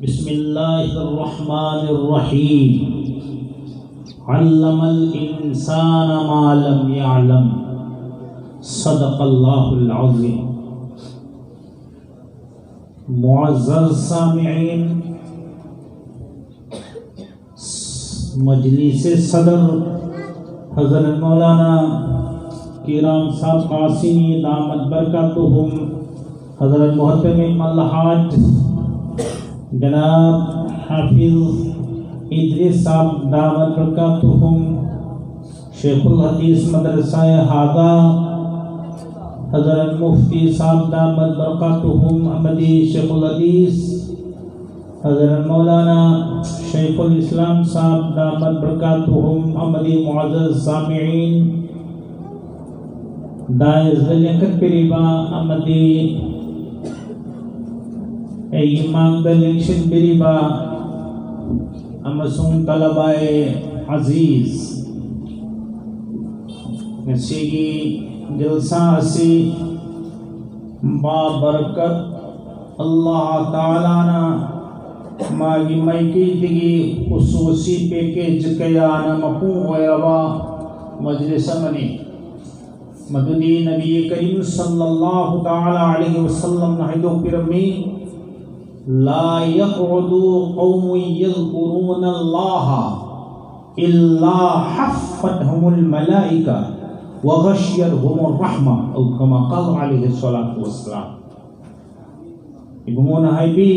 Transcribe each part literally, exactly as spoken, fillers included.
بسم الله الرحمن الرحيم. علم الإنسان ما لم يعلم. صدق الله العظيم. معزز سامعین، مجلس صدر حضرت مولانا کرام صاحب قاسمی دامت برکاتہم، حضرت مہتمم الحاج جناب حافظ ادریس صاحب دامت برکاتہم، شیخ الحدیث مدرسہ ہادہ حضرت مفتی صاحب دامت برکاتہم، احمدی شیخ الحدیث حضرت مولانا شیخ الاسلام صاحب دامت برکاتہم، احمدی معزز سامعین، ꯗꯥꯏꯁꯇ ꯂꯦꯡꯈꯠꯄꯤꯔꯤꯕ ꯑꯃꯗꯤ ꯑꯩꯒꯤ ꯃꯥꯡꯗ ꯂꯦꯡꯁꯤꯟꯕꯤꯔꯤꯕ ꯑꯃꯁꯨꯡ ꯇꯂꯕꯥꯏ ꯑꯖꯤꯖ, ꯉꯁꯤꯒꯤ ꯖꯜꯁꯥ ꯑꯁꯤ ꯕꯥꯕꯔꯀꯠ ꯑꯜꯂꯥꯍ ꯇꯥꯂꯥꯅ ꯃꯥꯒꯤ ꯃꯥꯏꯀꯩꯗꯒꯤ ꯈꯨꯁꯨꯁꯤ ꯄꯦꯀꯦꯖ ꯀꯌꯥꯅ ꯃꯄꯨꯡ ꯑꯣꯏꯔꯕ ꯃꯖꯂꯤꯁ ꯑꯃꯅꯤ꯫ ꯃꯗꯨꯗꯤ ꯅꯕꯤ ꯀꯔꯤꯝ ꯁꯜꯂꯜꯂꯥꯍꯨ ꯇꯥꯂꯥ ꯑꯂꯩꯍꯤ ꯋꯁꯜꯂꯝꯅ ꯍꯥꯏꯗꯣꯛꯄꯤꯔꯝꯃꯤ, لا يقعد قوم يذكرون الله إلا حفتهم الملائكة وغشيتهم الرحمة، أو كما قال عليه الصلاة والسلام. ꯏꯕꯨꯡꯉꯣꯅ ꯍꯥꯏꯕꯤ,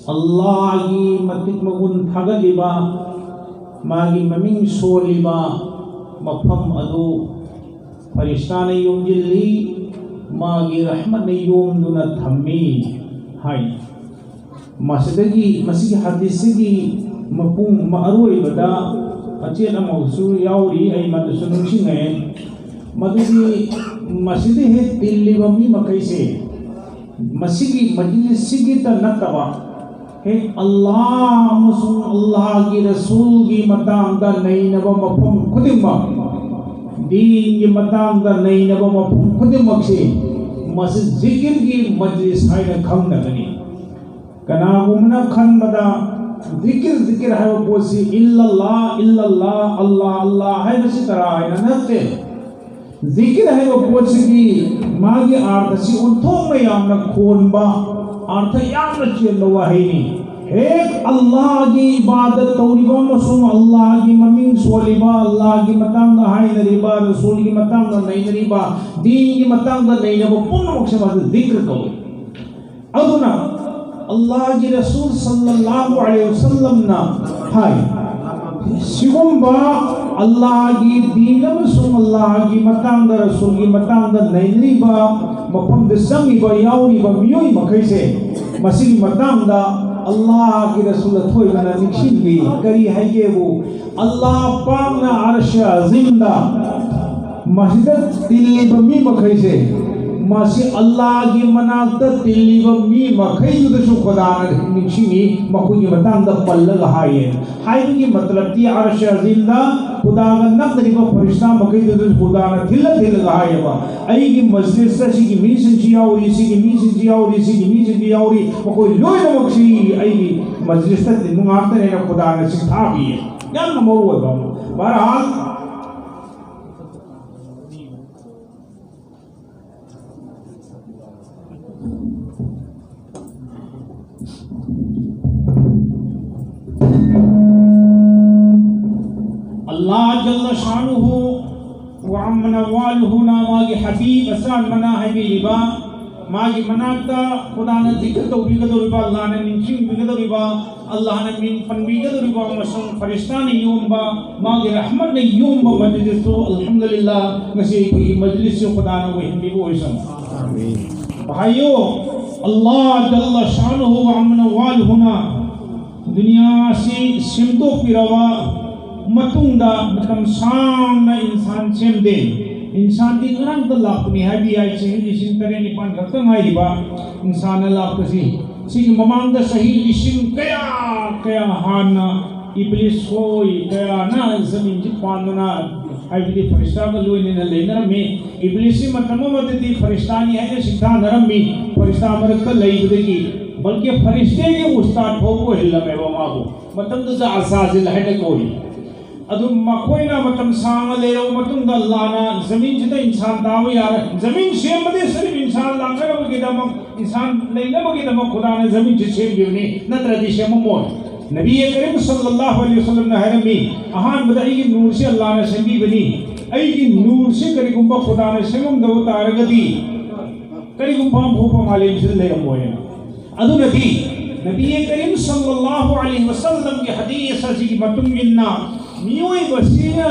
ꯑꯜꯂꯥꯍꯒꯤ ꯃꯇꯤꯛ ꯃꯒꯨꯟ ꯊꯥꯒꯠꯂꯤꯕ, ꯃꯥꯒꯤ ꯃꯃꯤꯡ ꯁꯣꯜꯂꯤꯕ ꯃꯐꯝ ꯑꯗꯨ ꯐꯔꯤꯁꯇꯥꯅ ꯌꯣꯝꯖꯤꯜꯂꯤ, ꯃꯥꯒꯤ ꯔꯍꯃꯠꯅ ꯌꯣꯝꯗꯨꯅ ꯊꯝꯃꯤ ꯍꯥꯏ꯫ ꯃꯁꯤꯗꯒꯤ, ꯃꯁꯤꯒꯤ ꯍꯗꯤꯁꯁꯤꯒꯤ ꯃꯄꯨꯡ, ꯑꯔꯣꯏꯕꯗ ꯃꯆꯦꯠ ꯑꯃꯁꯨ ꯌꯥꯎꯔꯤ, ꯑꯩ ꯃꯗꯨꯁꯨ ꯅꯤꯡꯁꯤꯡꯉꯛꯑꯦ꯫ ꯃꯗꯨꯗꯤ ꯃꯁꯤꯗ ꯍꯦꯛ ꯇꯤꯜꯂꯤꯕ ꯃꯤ ꯃꯈꯩꯁꯦ, ꯃꯁꯤꯒꯤ ꯃꯖꯂꯤꯁꯁꯤꯒꯤꯇ ꯅꯠꯇꯕ, ꯍꯦꯛ ꯑꯜꯂꯥꯍ ꯑꯃꯁꯨꯡ ꯑꯜꯂꯥꯍꯒꯤ ꯔꯁꯨꯜꯒꯤ ꯃꯇꯥꯡꯗ ꯅꯩꯅꯕ ꯃꯐꯝ ꯈꯨꯗꯤꯡꯃꯛ, ꯗꯤꯟꯒꯤ ꯃꯇꯥꯡꯗ ꯅꯩꯅꯕ ꯃꯐꯝ ꯈꯨꯗꯤꯡꯃꯛꯁꯤ ꯃꯁꯤ ꯖꯤꯀꯤꯔꯒꯤ ꯃꯖꯂꯤꯁ ꯍꯥꯏꯅ ꯈꯪꯅꯒꯅꯤ꯫ ꯀꯅꯥꯒꯨꯝꯕꯅ ꯈꯟꯕꯗ ꯖꯤꯀꯤꯔ, ꯖꯤꯀꯤꯔ ꯍꯥꯏꯕ ꯄꯣꯠꯁꯤ ꯏꯜꯂꯜꯂꯥ, ꯏꯜꯂꯜꯂꯥ, ꯑꯜꯂꯥ, ꯑꯜꯂꯥ ꯍꯥꯏꯕꯁꯤ ꯇꯔꯥ ꯍꯥꯏꯅ ꯅꯠꯇꯦ꯫ ꯖꯤꯀꯤꯔ ꯍꯥꯏꯕ ꯄꯣꯠꯁꯤꯒꯤ ꯃꯥꯒꯤ ꯑꯥꯔꯊꯁꯤ ꯑꯣꯟꯊꯣꯛꯅ ꯌꯥꯝꯅ ꯈꯣꯟꯕ, ꯑꯥꯔꯊ ꯌꯥꯝꯅ ꯆꯦꯟꯕ ꯋꯥꯍꯩꯅꯤ꯫ ꯍꯦꯛ ꯑꯜꯂꯥꯍꯒꯤ ꯏꯕꯥꯗꯠ ꯇꯧꯔꯤꯕ ꯑꯃꯁꯨꯡ ꯑꯜꯂꯥꯍꯒꯤ ꯃꯃꯤꯡ ꯁꯣꯜꯂꯤꯕ, ꯑꯜꯂꯥꯍꯒꯤ ꯃꯇꯥꯡꯗ ꯍꯥꯏꯅꯔꯤꯕ, ꯔꯁꯨꯜꯒꯤ ꯃꯇꯥꯡꯗ ꯅꯩꯅꯔꯤꯕ, ꯗꯤꯟꯒꯤ ꯃꯇꯥꯡꯗ ꯅꯩꯅꯕ ꯄꯨꯝꯅꯃꯛꯁꯦ ꯃꯥꯁꯦ ꯖꯤꯀꯤꯔ ꯀꯧꯏ꯫ ꯑꯗꯨꯅ ꯑꯜꯂꯥꯍꯒꯤ ꯔꯁꯨꯜ ꯁꯜꯂꯜꯂꯥꯍꯨ ꯑꯂꯩꯍꯤ ꯋꯁꯜꯂꯝꯅ ꯍꯥꯏ, ꯁꯤꯒꯨꯝꯕ ꯑꯜꯂꯥꯍꯒꯤ ꯗꯤꯟ ꯑꯃꯁꯨꯡ ꯑꯜꯂꯥꯍꯒꯤ ꯃꯇꯥꯡꯗ, ꯔꯁꯨꯜꯒꯤ ꯃꯇꯥꯡꯗ ꯅꯩꯅꯔꯤꯕ, ꯃꯐꯝꯗ ꯆꯪꯉꯤꯕ, ꯌꯥꯎꯔꯤꯕ ꯃꯤꯑꯣꯏ ꯃꯈꯩꯁꯦ, ꯃꯁꯤꯒꯤ ꯃꯇꯥꯡꯗ ꯑꯜꯂꯥꯍꯒꯤ ꯔꯁꯨꯜ ꯑꯊꯣꯏꯕꯅ ꯅꯤꯡꯁꯤꯡꯕꯤ꯫ ꯀꯔꯤ ꯍꯥꯏꯒꯦꯕꯨ, ꯑꯜꯂꯥꯍ ꯄꯥꯛꯅ ꯑꯔꯁ ꯑꯖꯤꯝꯗ ꯃꯁꯤꯗ ꯇꯤꯜꯂꯤꯕ ꯃꯤ ꯃꯈꯩꯁꯦ, ꯃꯁꯤ ꯑꯜꯂꯥꯍꯒꯤ ꯃꯅꯥꯛꯇ ꯇꯤꯜꯂꯤꯕ ꯃꯤ ꯃꯈꯩꯗꯨꯗꯁꯨ ꯈꯨꯗꯥꯅ ꯅꯤꯡꯁꯤꯡꯉꯤ, ꯃꯈꯣꯏꯒꯤ ꯃꯇꯥꯡꯗ ꯄꯜꯂꯒ ꯍꯥꯏꯌꯦ꯫ ꯍꯥꯏꯕꯒꯤ ꯃꯇꯂꯕꯇꯤ ꯑꯔꯁ ꯑꯖꯤꯝꯗ ꯈꯨꯗꯥꯒ ꯅꯛꯅꯔꯤꯕ ꯐꯔꯤꯁꯇꯥ ꯃꯈꯩꯗꯨꯗꯁꯨ ꯈꯨꯗꯥꯅ ꯊꯤꯜꯂ ꯊꯤꯜꯂꯒ ꯍꯥꯏꯌꯦꯕ, "ꯑꯩꯒꯤ ꯃꯖꯂꯤꯁꯇ ꯁꯤꯒꯤ ꯃꯤꯁꯤꯡꯁꯤ ꯌꯥꯎꯔꯤ, ꯁꯤꯒꯤ ꯃꯤꯁꯤꯡꯁꯤ ꯌꯥꯎꯔꯤ, ꯁꯤꯒꯤ ꯃꯤꯁꯤꯡꯁꯤ ꯌꯥꯎꯔꯤ, ꯃꯈꯣꯏ ꯂꯣꯏꯅꯃꯛꯁꯤ ꯑꯩꯒꯤ ꯃꯖꯂꯤꯁꯇ ꯇꯤꯟꯕ ꯉꯥꯛꯇꯅꯦꯅ" ꯈꯨꯗꯥꯅ ꯁꯤꯡꯊꯥꯕꯤꯌꯦ꯫ ꯌꯥꯝꯅ ꯃꯔꯨ ꯑꯣꯏꯕ ꯑꯃ꯫ ꯕꯍꯔꯍꯥꯜ, ꯑꯜꯂꯥꯍ ꯖꯜꯂ ꯁꯥꯅꯨꯍꯨ ꯋꯥ ꯑꯝꯃꯅ ꯋꯥꯂꯨꯍꯨꯅ ꯃꯥꯒꯤ ꯍꯕꯤꯕ ꯑꯆꯥꯟꯕꯅ ꯍꯥꯏꯕꯤꯔꯤꯕ, ꯃꯥꯒꯤ ꯃꯅꯥꯛꯇ ꯈꯨꯗꯥꯅ ꯖꯤꯀꯤꯔ ꯇꯧꯕꯤꯒꯗꯧꯔꯤꯕ, ꯑꯜꯂꯥꯍꯅ ꯅꯤꯡꯁꯤꯡꯕꯤꯒꯗꯧꯔꯤꯕ, ꯑꯜꯂꯥꯍꯅ ꯃꯤꯡ ꯄꯟꯕꯤꯒꯗꯧꯔꯤꯕ ꯑꯃꯁꯨꯡ ꯐꯔꯤꯁꯇꯥꯅ ꯌꯣꯝꯕ, ꯃꯥꯒꯤ ꯔꯍꯃꯠꯅ ꯌꯣꯝꯕ ꯃꯖꯂꯤꯁꯇꯨ, ꯑꯜꯍꯝꯗꯨꯂꯤꯜꯂꯥꯍ, ꯉꯁꯤ ꯑꯩꯈꯣꯏꯒꯤ ꯃꯖꯂꯤꯁꯁꯨ ꯈꯨꯗꯥꯅ ꯑꯣꯏꯍꯟꯕꯤꯕ ꯑꯣꯏꯁꯅꯨ꯫ ꯚꯥꯏꯌꯣ, ꯑꯜꯂꯥꯍ ꯖꯜꯂ ꯁꯥꯅꯨꯍꯨ ꯋꯥ ꯑꯝꯃꯅ ꯋꯥꯂꯨꯍꯨꯅ ꯗꯨꯅꯤꯌꯥ ꯑꯁꯤ ꯁꯦꯝꯗꯣꯛꯄꯤꯔꯕ ꯃꯇꯨꯡꯗ ꯃꯇꯝ ꯁꯥꯡꯅ ꯏꯟꯁꯥꯟ ꯁꯦꯝꯗꯦ꯫ ꯏꯟꯁꯥꯟꯗꯤ ꯉꯔꯥꯡꯗ ꯂꯥꯛꯄꯅꯤ ꯍꯥꯏꯕ ꯌꯥꯏ, ꯆꯍꯤ ꯂꯤꯁꯤꯡ ꯇꯔꯦꯠ ꯅꯤꯄꯥꯟ ꯈꯛꯇ ꯉꯥꯏꯔꯤꯕ ꯏꯟꯁꯥꯟꯅ ꯂꯥꯛꯄꯁꯤ꯫ ꯁꯤꯒꯤ ꯃꯃꯥꯡꯗ ꯆꯍꯤ ꯂꯤꯁꯤꯡ ꯀꯌꯥ ꯀꯌꯥ ꯍꯥꯟꯅ ꯏꯕ꯭ꯂꯤꯁ ꯍꯣꯏ ꯀꯌꯥꯅ ꯖꯃꯤꯟꯁꯤ ꯄꯥꯟꯗꯨꯅ, ꯍꯥꯏꯕꯗꯤ ꯐꯔꯤꯁꯇꯥꯒ ꯂꯣꯏꯅꯅ ꯂꯩꯅꯔꯝꯃꯤ꯫ ꯏꯕ꯭ꯂꯤꯁꯁꯤ ꯃꯇꯝ ꯑꯃꯗꯗꯤ ꯐꯔꯤꯁꯇꯥꯅꯤ ꯍꯥꯏꯅ ꯁꯤꯡꯊꯥꯅꯔꯝꯃꯤ꯫ ꯐꯔꯤꯁꯇꯥ ꯃꯔꯛꯇ ꯂꯩꯕꯗꯒꯤ ꯕꯜꯀꯤ ꯐꯔꯤꯁꯇꯦꯒꯤ ꯎꯁꯇꯥꯗ ꯐꯥꯎꯕ ꯑꯣꯏꯍꯜꯂꯝꯃꯦꯕ ꯃꯥꯕꯨ꯫ ꯃꯇꯝꯗꯨꯗ ꯑꯖꯥꯖꯤꯜ ꯍꯥꯏꯅ ꯀꯧꯏ꯫ ꯑꯗꯨ ꯃꯈꯣꯏꯅ ꯃꯇꯝ ꯁꯥꯡꯅ ꯂꯩꯔꯕ ꯃꯇꯨꯡꯗ, ꯑꯜꯂꯥꯍꯅ ꯖꯃꯤꯟꯁꯤꯗ ꯏꯟꯁꯥꯟ ꯇꯥꯕ ꯌꯥꯔꯦ, ꯖꯃꯤꯟ ꯁꯦꯝꯕꯗꯤ ꯁꯔꯤꯐ ꯏꯟꯁꯥꯟ ꯂꯥꯛꯅꯅꯕꯒꯤꯗꯃꯛ, ꯏꯟꯁꯥꯟ ꯂꯩꯅꯕꯒꯤꯗꯃꯛ ꯈꯨꯗꯥꯅ ꯖꯃꯤꯟꯁꯤ ꯁꯦꯝꯈꯤꯕꯅꯤ, ꯅꯠꯇ꯭ꯔꯗꯤ ꯁꯦꯝꯃꯝꯃꯣꯏ꯫ ꯅꯕꯤ ꯀꯔꯤꯝ ꯁꯜꯂꯜꯂꯥꯍꯨ ꯑꯂꯩꯍꯤ ꯋꯁꯜꯂꯝꯅ ꯍꯥꯏꯔꯝꯃꯤ, "ꯑꯍꯥꯟꯕꯗ ꯑꯩꯒꯤ ꯅꯨꯔꯁꯤ ꯑꯜꯂꯥꯍꯅ ꯁꯦꯝꯕꯤꯕꯅꯤ, ꯑꯩꯒꯤ ꯅꯨꯔꯁꯤ ꯀꯔꯤꯒꯨꯝꯕ ꯈꯨꯗꯥꯅ ꯁꯦꯝꯃꯝꯗꯕ ꯇꯥꯔꯒꯗꯤ ꯀꯔꯤꯒꯨꯝꯕ ꯑꯃ ꯐꯥꯎꯕ ꯃꯥꯂꯦꯝꯁꯤꯗ ꯂꯩꯔꯝꯃꯣꯏ"꯫ ꯑꯗꯨꯅꯗꯤ ꯅꯕꯤ ꯀꯔꯤꯝ ꯁꯜꯂꯜꯂꯥꯍꯨ ꯑꯂꯩꯍꯤ ꯋꯁꯜꯂꯝꯒꯤ ꯍꯗꯤꯁ ꯑꯁꯤꯒꯤ ꯃꯇꯨꯡ ꯏꯟꯅ, ꯃꯤꯑꯣꯏꯕꯁꯤꯅ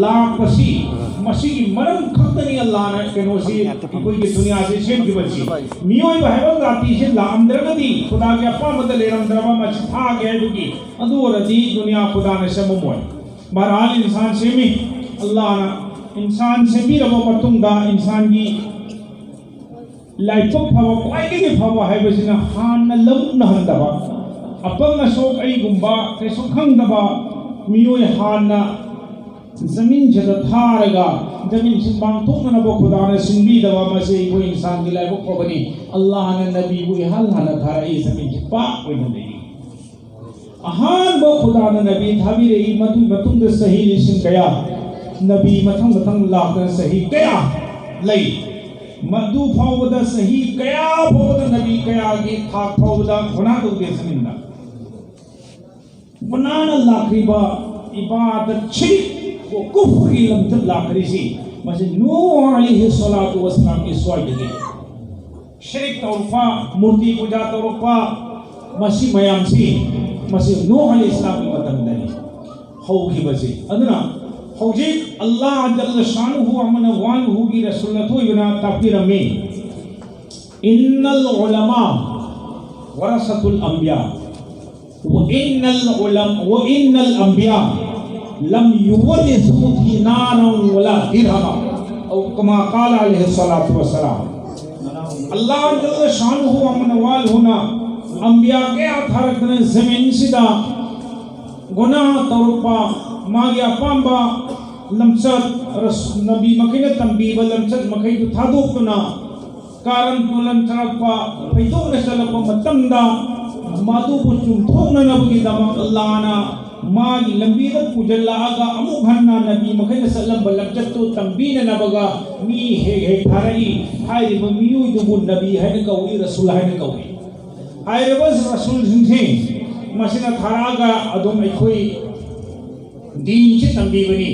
ꯂꯥꯛꯄꯁꯤ, ꯃꯁꯤꯒꯤ ꯃꯔꯝ ꯈꯛꯇꯅꯤ ꯑꯜꯂꯥꯍꯅ ꯀꯩꯅꯣꯁꯤ, ꯑꯩꯈꯣꯏꯒꯤ ꯗꯨꯅꯤꯌꯥꯁꯤ ꯁꯦꯝꯈꯤꯕꯁꯤ꯫ ꯃꯤꯑꯣꯏꯕ ꯍꯥꯏꯕ ꯖꯥꯇꯤꯁꯤ ꯂꯥꯛꯑꯝꯗ꯭ꯔꯒꯗꯤ, ꯈꯨꯗꯥꯒꯤ ꯑꯄꯥꯝꯕꯗ ꯂꯩꯔꯝꯗ꯭ꯔꯕ, ꯃꯁꯤ ꯊꯥꯒꯦ ꯍꯥꯏꯕꯒꯤ, ꯑꯗꯨ ꯑꯣꯏꯔꯗꯤ ꯗꯨꯅꯤꯌꯥ ꯈꯨꯗꯥꯅ ꯁꯦꯝꯃꯝꯃꯣꯏ꯫ ꯕꯍꯔꯍꯥꯜ, ꯏꯟꯁꯥꯟ ꯁꯦꯝꯃꯤ꯫ ꯑꯜꯂꯥꯍꯅ ꯏꯟꯁꯥꯟ ꯁꯦꯝꯕꯤꯔꯕ ꯃꯇꯨꯡꯗ, ꯏꯟꯁꯥꯟꯒꯤ ꯂꯥꯏꯕꯛ ꯐꯕ, ꯈ꯭ꯋꯥꯏꯗꯒꯤ ꯐꯕ ꯍꯥꯏꯕꯁꯤꯅ ꯍꯥꯟꯅ ꯂꯧꯅꯍꯟꯗꯕ, ꯑꯄꯪ ꯑꯁꯣꯛ ꯑꯩꯒꯨꯝꯕ ꯀꯩꯁꯨ ꯈꯪꯗꯕ ꯃꯤꯑꯣꯏ ꯍꯥꯟꯅ ꯖꯃꯤꯟꯁꯤꯗ ꯊꯥꯔꯒ, ꯖꯃꯤꯟꯁꯤ ꯃꯥꯡꯊꯣꯛꯅꯅꯕ ꯈꯨꯗꯥꯅ ꯁꯤꯟꯕꯤꯗꯕ, ꯃꯁꯤ ꯑꯩꯈꯣꯏ ꯏꯟꯁꯥꯟꯒꯤ ꯂꯥꯏꯕꯛ ꯐꯕꯅꯤ꯫ ꯑꯜꯂꯥꯍꯅ ꯅꯕꯤꯕꯨ ꯏꯍꯥꯟ ꯍꯥꯟꯅ ꯊꯥꯔꯛꯏ, ꯖꯃꯤꯟꯁꯤ ꯄꯥꯛ ꯑꯣꯏꯅ ꯂꯩꯔꯤ꯫ ꯑꯍꯥꯟꯕ ꯈꯨꯗꯥꯅ ꯅꯕꯤ ꯊꯥꯕꯤꯔꯛꯏ, ꯃꯗꯨꯒꯤ ꯃꯇꯨꯡꯗ ꯆꯍꯤ ꯂꯤꯁꯤꯡ ꯀꯌꯥ, ꯅꯕꯤ ꯃꯊꯪ ꯃꯊꯪ ꯂꯥꯛꯇꯅ ꯆꯍꯤ ꯀꯌꯥ ꯂꯩ꯫ ꯃꯗꯨ ꯐꯥꯎꯕꯗ, ꯆꯍꯤ ꯀꯌꯥ ꯐꯥꯎꯕꯗ, ꯅꯕꯤ ꯀꯌꯥꯒꯤ ꯊꯥꯛ ꯐꯥꯎꯕꯗ ꯒꯨꯅꯥ ꯇꯧꯗꯦ ꯖꯃꯤꯟꯗ꯫ ꯒꯨꯅꯥꯅ ꯂꯥꯛꯈ꯭ꯔꯤꯕ ꯏꯕꯥꯗꯠ ꯁꯤꯔꯤꯛ ꯀꯨꯐ꯭ꯔꯒꯤ ꯂꯝꯆꯠ ꯂꯥꯛꯈ꯭ꯔꯤꯁꯤ, ꯃꯁꯤ ꯅꯨꯍ ꯑꯂꯩꯍꯤ ꯁꯂꯥꯇꯨ ꯋꯁꯁꯂꯥꯝꯒꯤ ꯁ꯭ꯋꯥꯏꯗꯒꯤ꯫ ꯁꯤꯔꯤꯛ ꯇꯧꯔꯛꯄ, ꯃꯨꯔꯇꯤ ꯄꯨꯖꯥ ꯇꯧꯔꯛꯄ, ꯃꯁꯤ ꯃꯌꯥꯝꯁꯤ, ꯃꯁꯤ ꯅꯨꯍ ꯑꯂꯩꯍꯤ ꯁꯂꯥꯝꯒꯤ ꯃꯇꯝꯗꯅꯤ ꯍꯧꯈꯤꯕꯁꯤ꯫ ꯑꯗꯨꯅ ꯍꯧꯖꯤꯛ ꯑꯜꯂꯥꯍ ꯖꯜꯂ ꯁꯥꯅꯨꯍꯨ ꯑꯃꯅ ꯋꯥꯅꯨꯍꯨꯒꯤ ꯔꯁꯨꯜ ꯑꯊꯣꯏꯕꯅ ꯇꯥꯛꯄꯤꯔꯝꯃꯤ, "ꯏꯟꯅꯜ ꯎꯂꯃꯥ ꯋꯔꯁꯥꯇꯨꯜ ꯑꯝꯕꯤꯌꯥ, ꯋ ꯏꯟꯅꯜ ꯎꯂꯝ-, ꯋ ꯏꯟꯅꯜ ꯑꯝꯕꯤꯌꯥ ꯂꯝ ꯌꯨꯋꯔꯤꯁꯨ ꯗꯤꯅꯥꯔꯥ ꯋꯂꯥ ꯗꯤꯔꯍꯃꯥ, ꯑꯧ ꯀꯃꯥ ꯀꯥꯂ ꯑꯂꯩꯍꯤ ꯁꯂꯥꯇꯨ ꯋꯁꯁꯂꯥꯝ"꯫ ꯑꯜꯂꯥꯍ ꯖꯜꯂ ꯁꯥꯅꯨꯍꯨ ꯑꯃꯅ ꯋꯥꯅꯨꯍꯨꯅ ꯑꯝꯕꯤꯌꯥ ꯀꯌꯥ ꯊꯥꯔꯛꯇꯅ ꯖꯃꯤꯟꯁꯤꯗ ꯒꯨꯅꯥ ꯇꯧꯔꯛꯄ, ꯃꯥꯒꯤ ꯑꯄꯥꯝꯕ ꯂꯝꯆꯠ, ꯔꯁ-, ꯅꯕꯤ ꯃꯈꯩꯅ ꯇꯝꯕꯤꯕ ꯂꯝꯆꯠ ꯃꯈꯩꯗꯨ ꯊꯥꯗꯣꯛꯇꯨꯅ, ꯀꯥꯔꯟ ꯇꯨꯔꯟ ꯆꯠꯂꯛꯄ, ꯐꯩꯗꯣꯛꯅ ꯆꯠꯂꯛꯄ ꯃꯇꯝꯗ, ꯃꯗꯨꯕꯨ ꯆꯨꯝꯊꯣꯛꯅꯅꯕꯒꯤꯗꯃꯛ ꯑꯜꯂꯥꯍꯅ ꯃꯥꯒꯤ ꯂꯝꯕꯤꯗ ꯄꯨꯁꯤꯜꯂꯛꯑꯒ, ꯑꯃꯨꯛ ꯍꯟꯅ ꯅꯕꯤ ꯃꯈꯩꯅ ꯆꯠꯂꯝꯕ ꯂꯝꯆꯠꯇꯨ ꯇꯝꯕꯤꯅꯅꯕꯒ ꯃꯤ ꯍꯦꯛ ꯍꯦꯛ ꯊꯥꯔꯛꯏ꯫ ꯍꯥꯏꯔꯤꯕ ꯃꯤꯑꯣꯏꯗꯨꯕꯨ ꯅꯕꯤ ꯍꯥꯏꯅ ꯀꯧꯏ, ꯔꯁꯨꯜ ꯍꯥꯏꯅ ꯀꯧꯏ꯫ ꯍꯥꯏꯔꯤꯕ ꯔꯁꯨꯜꯁꯤꯡꯁꯤ ꯃꯁꯤꯅ ꯊꯥꯔꯛꯑꯒ ꯑꯗꯨꯝ ꯑꯩꯈꯣꯏ ꯗꯤꯟꯁꯤ ꯇꯝꯕꯤꯕꯅꯤ꯫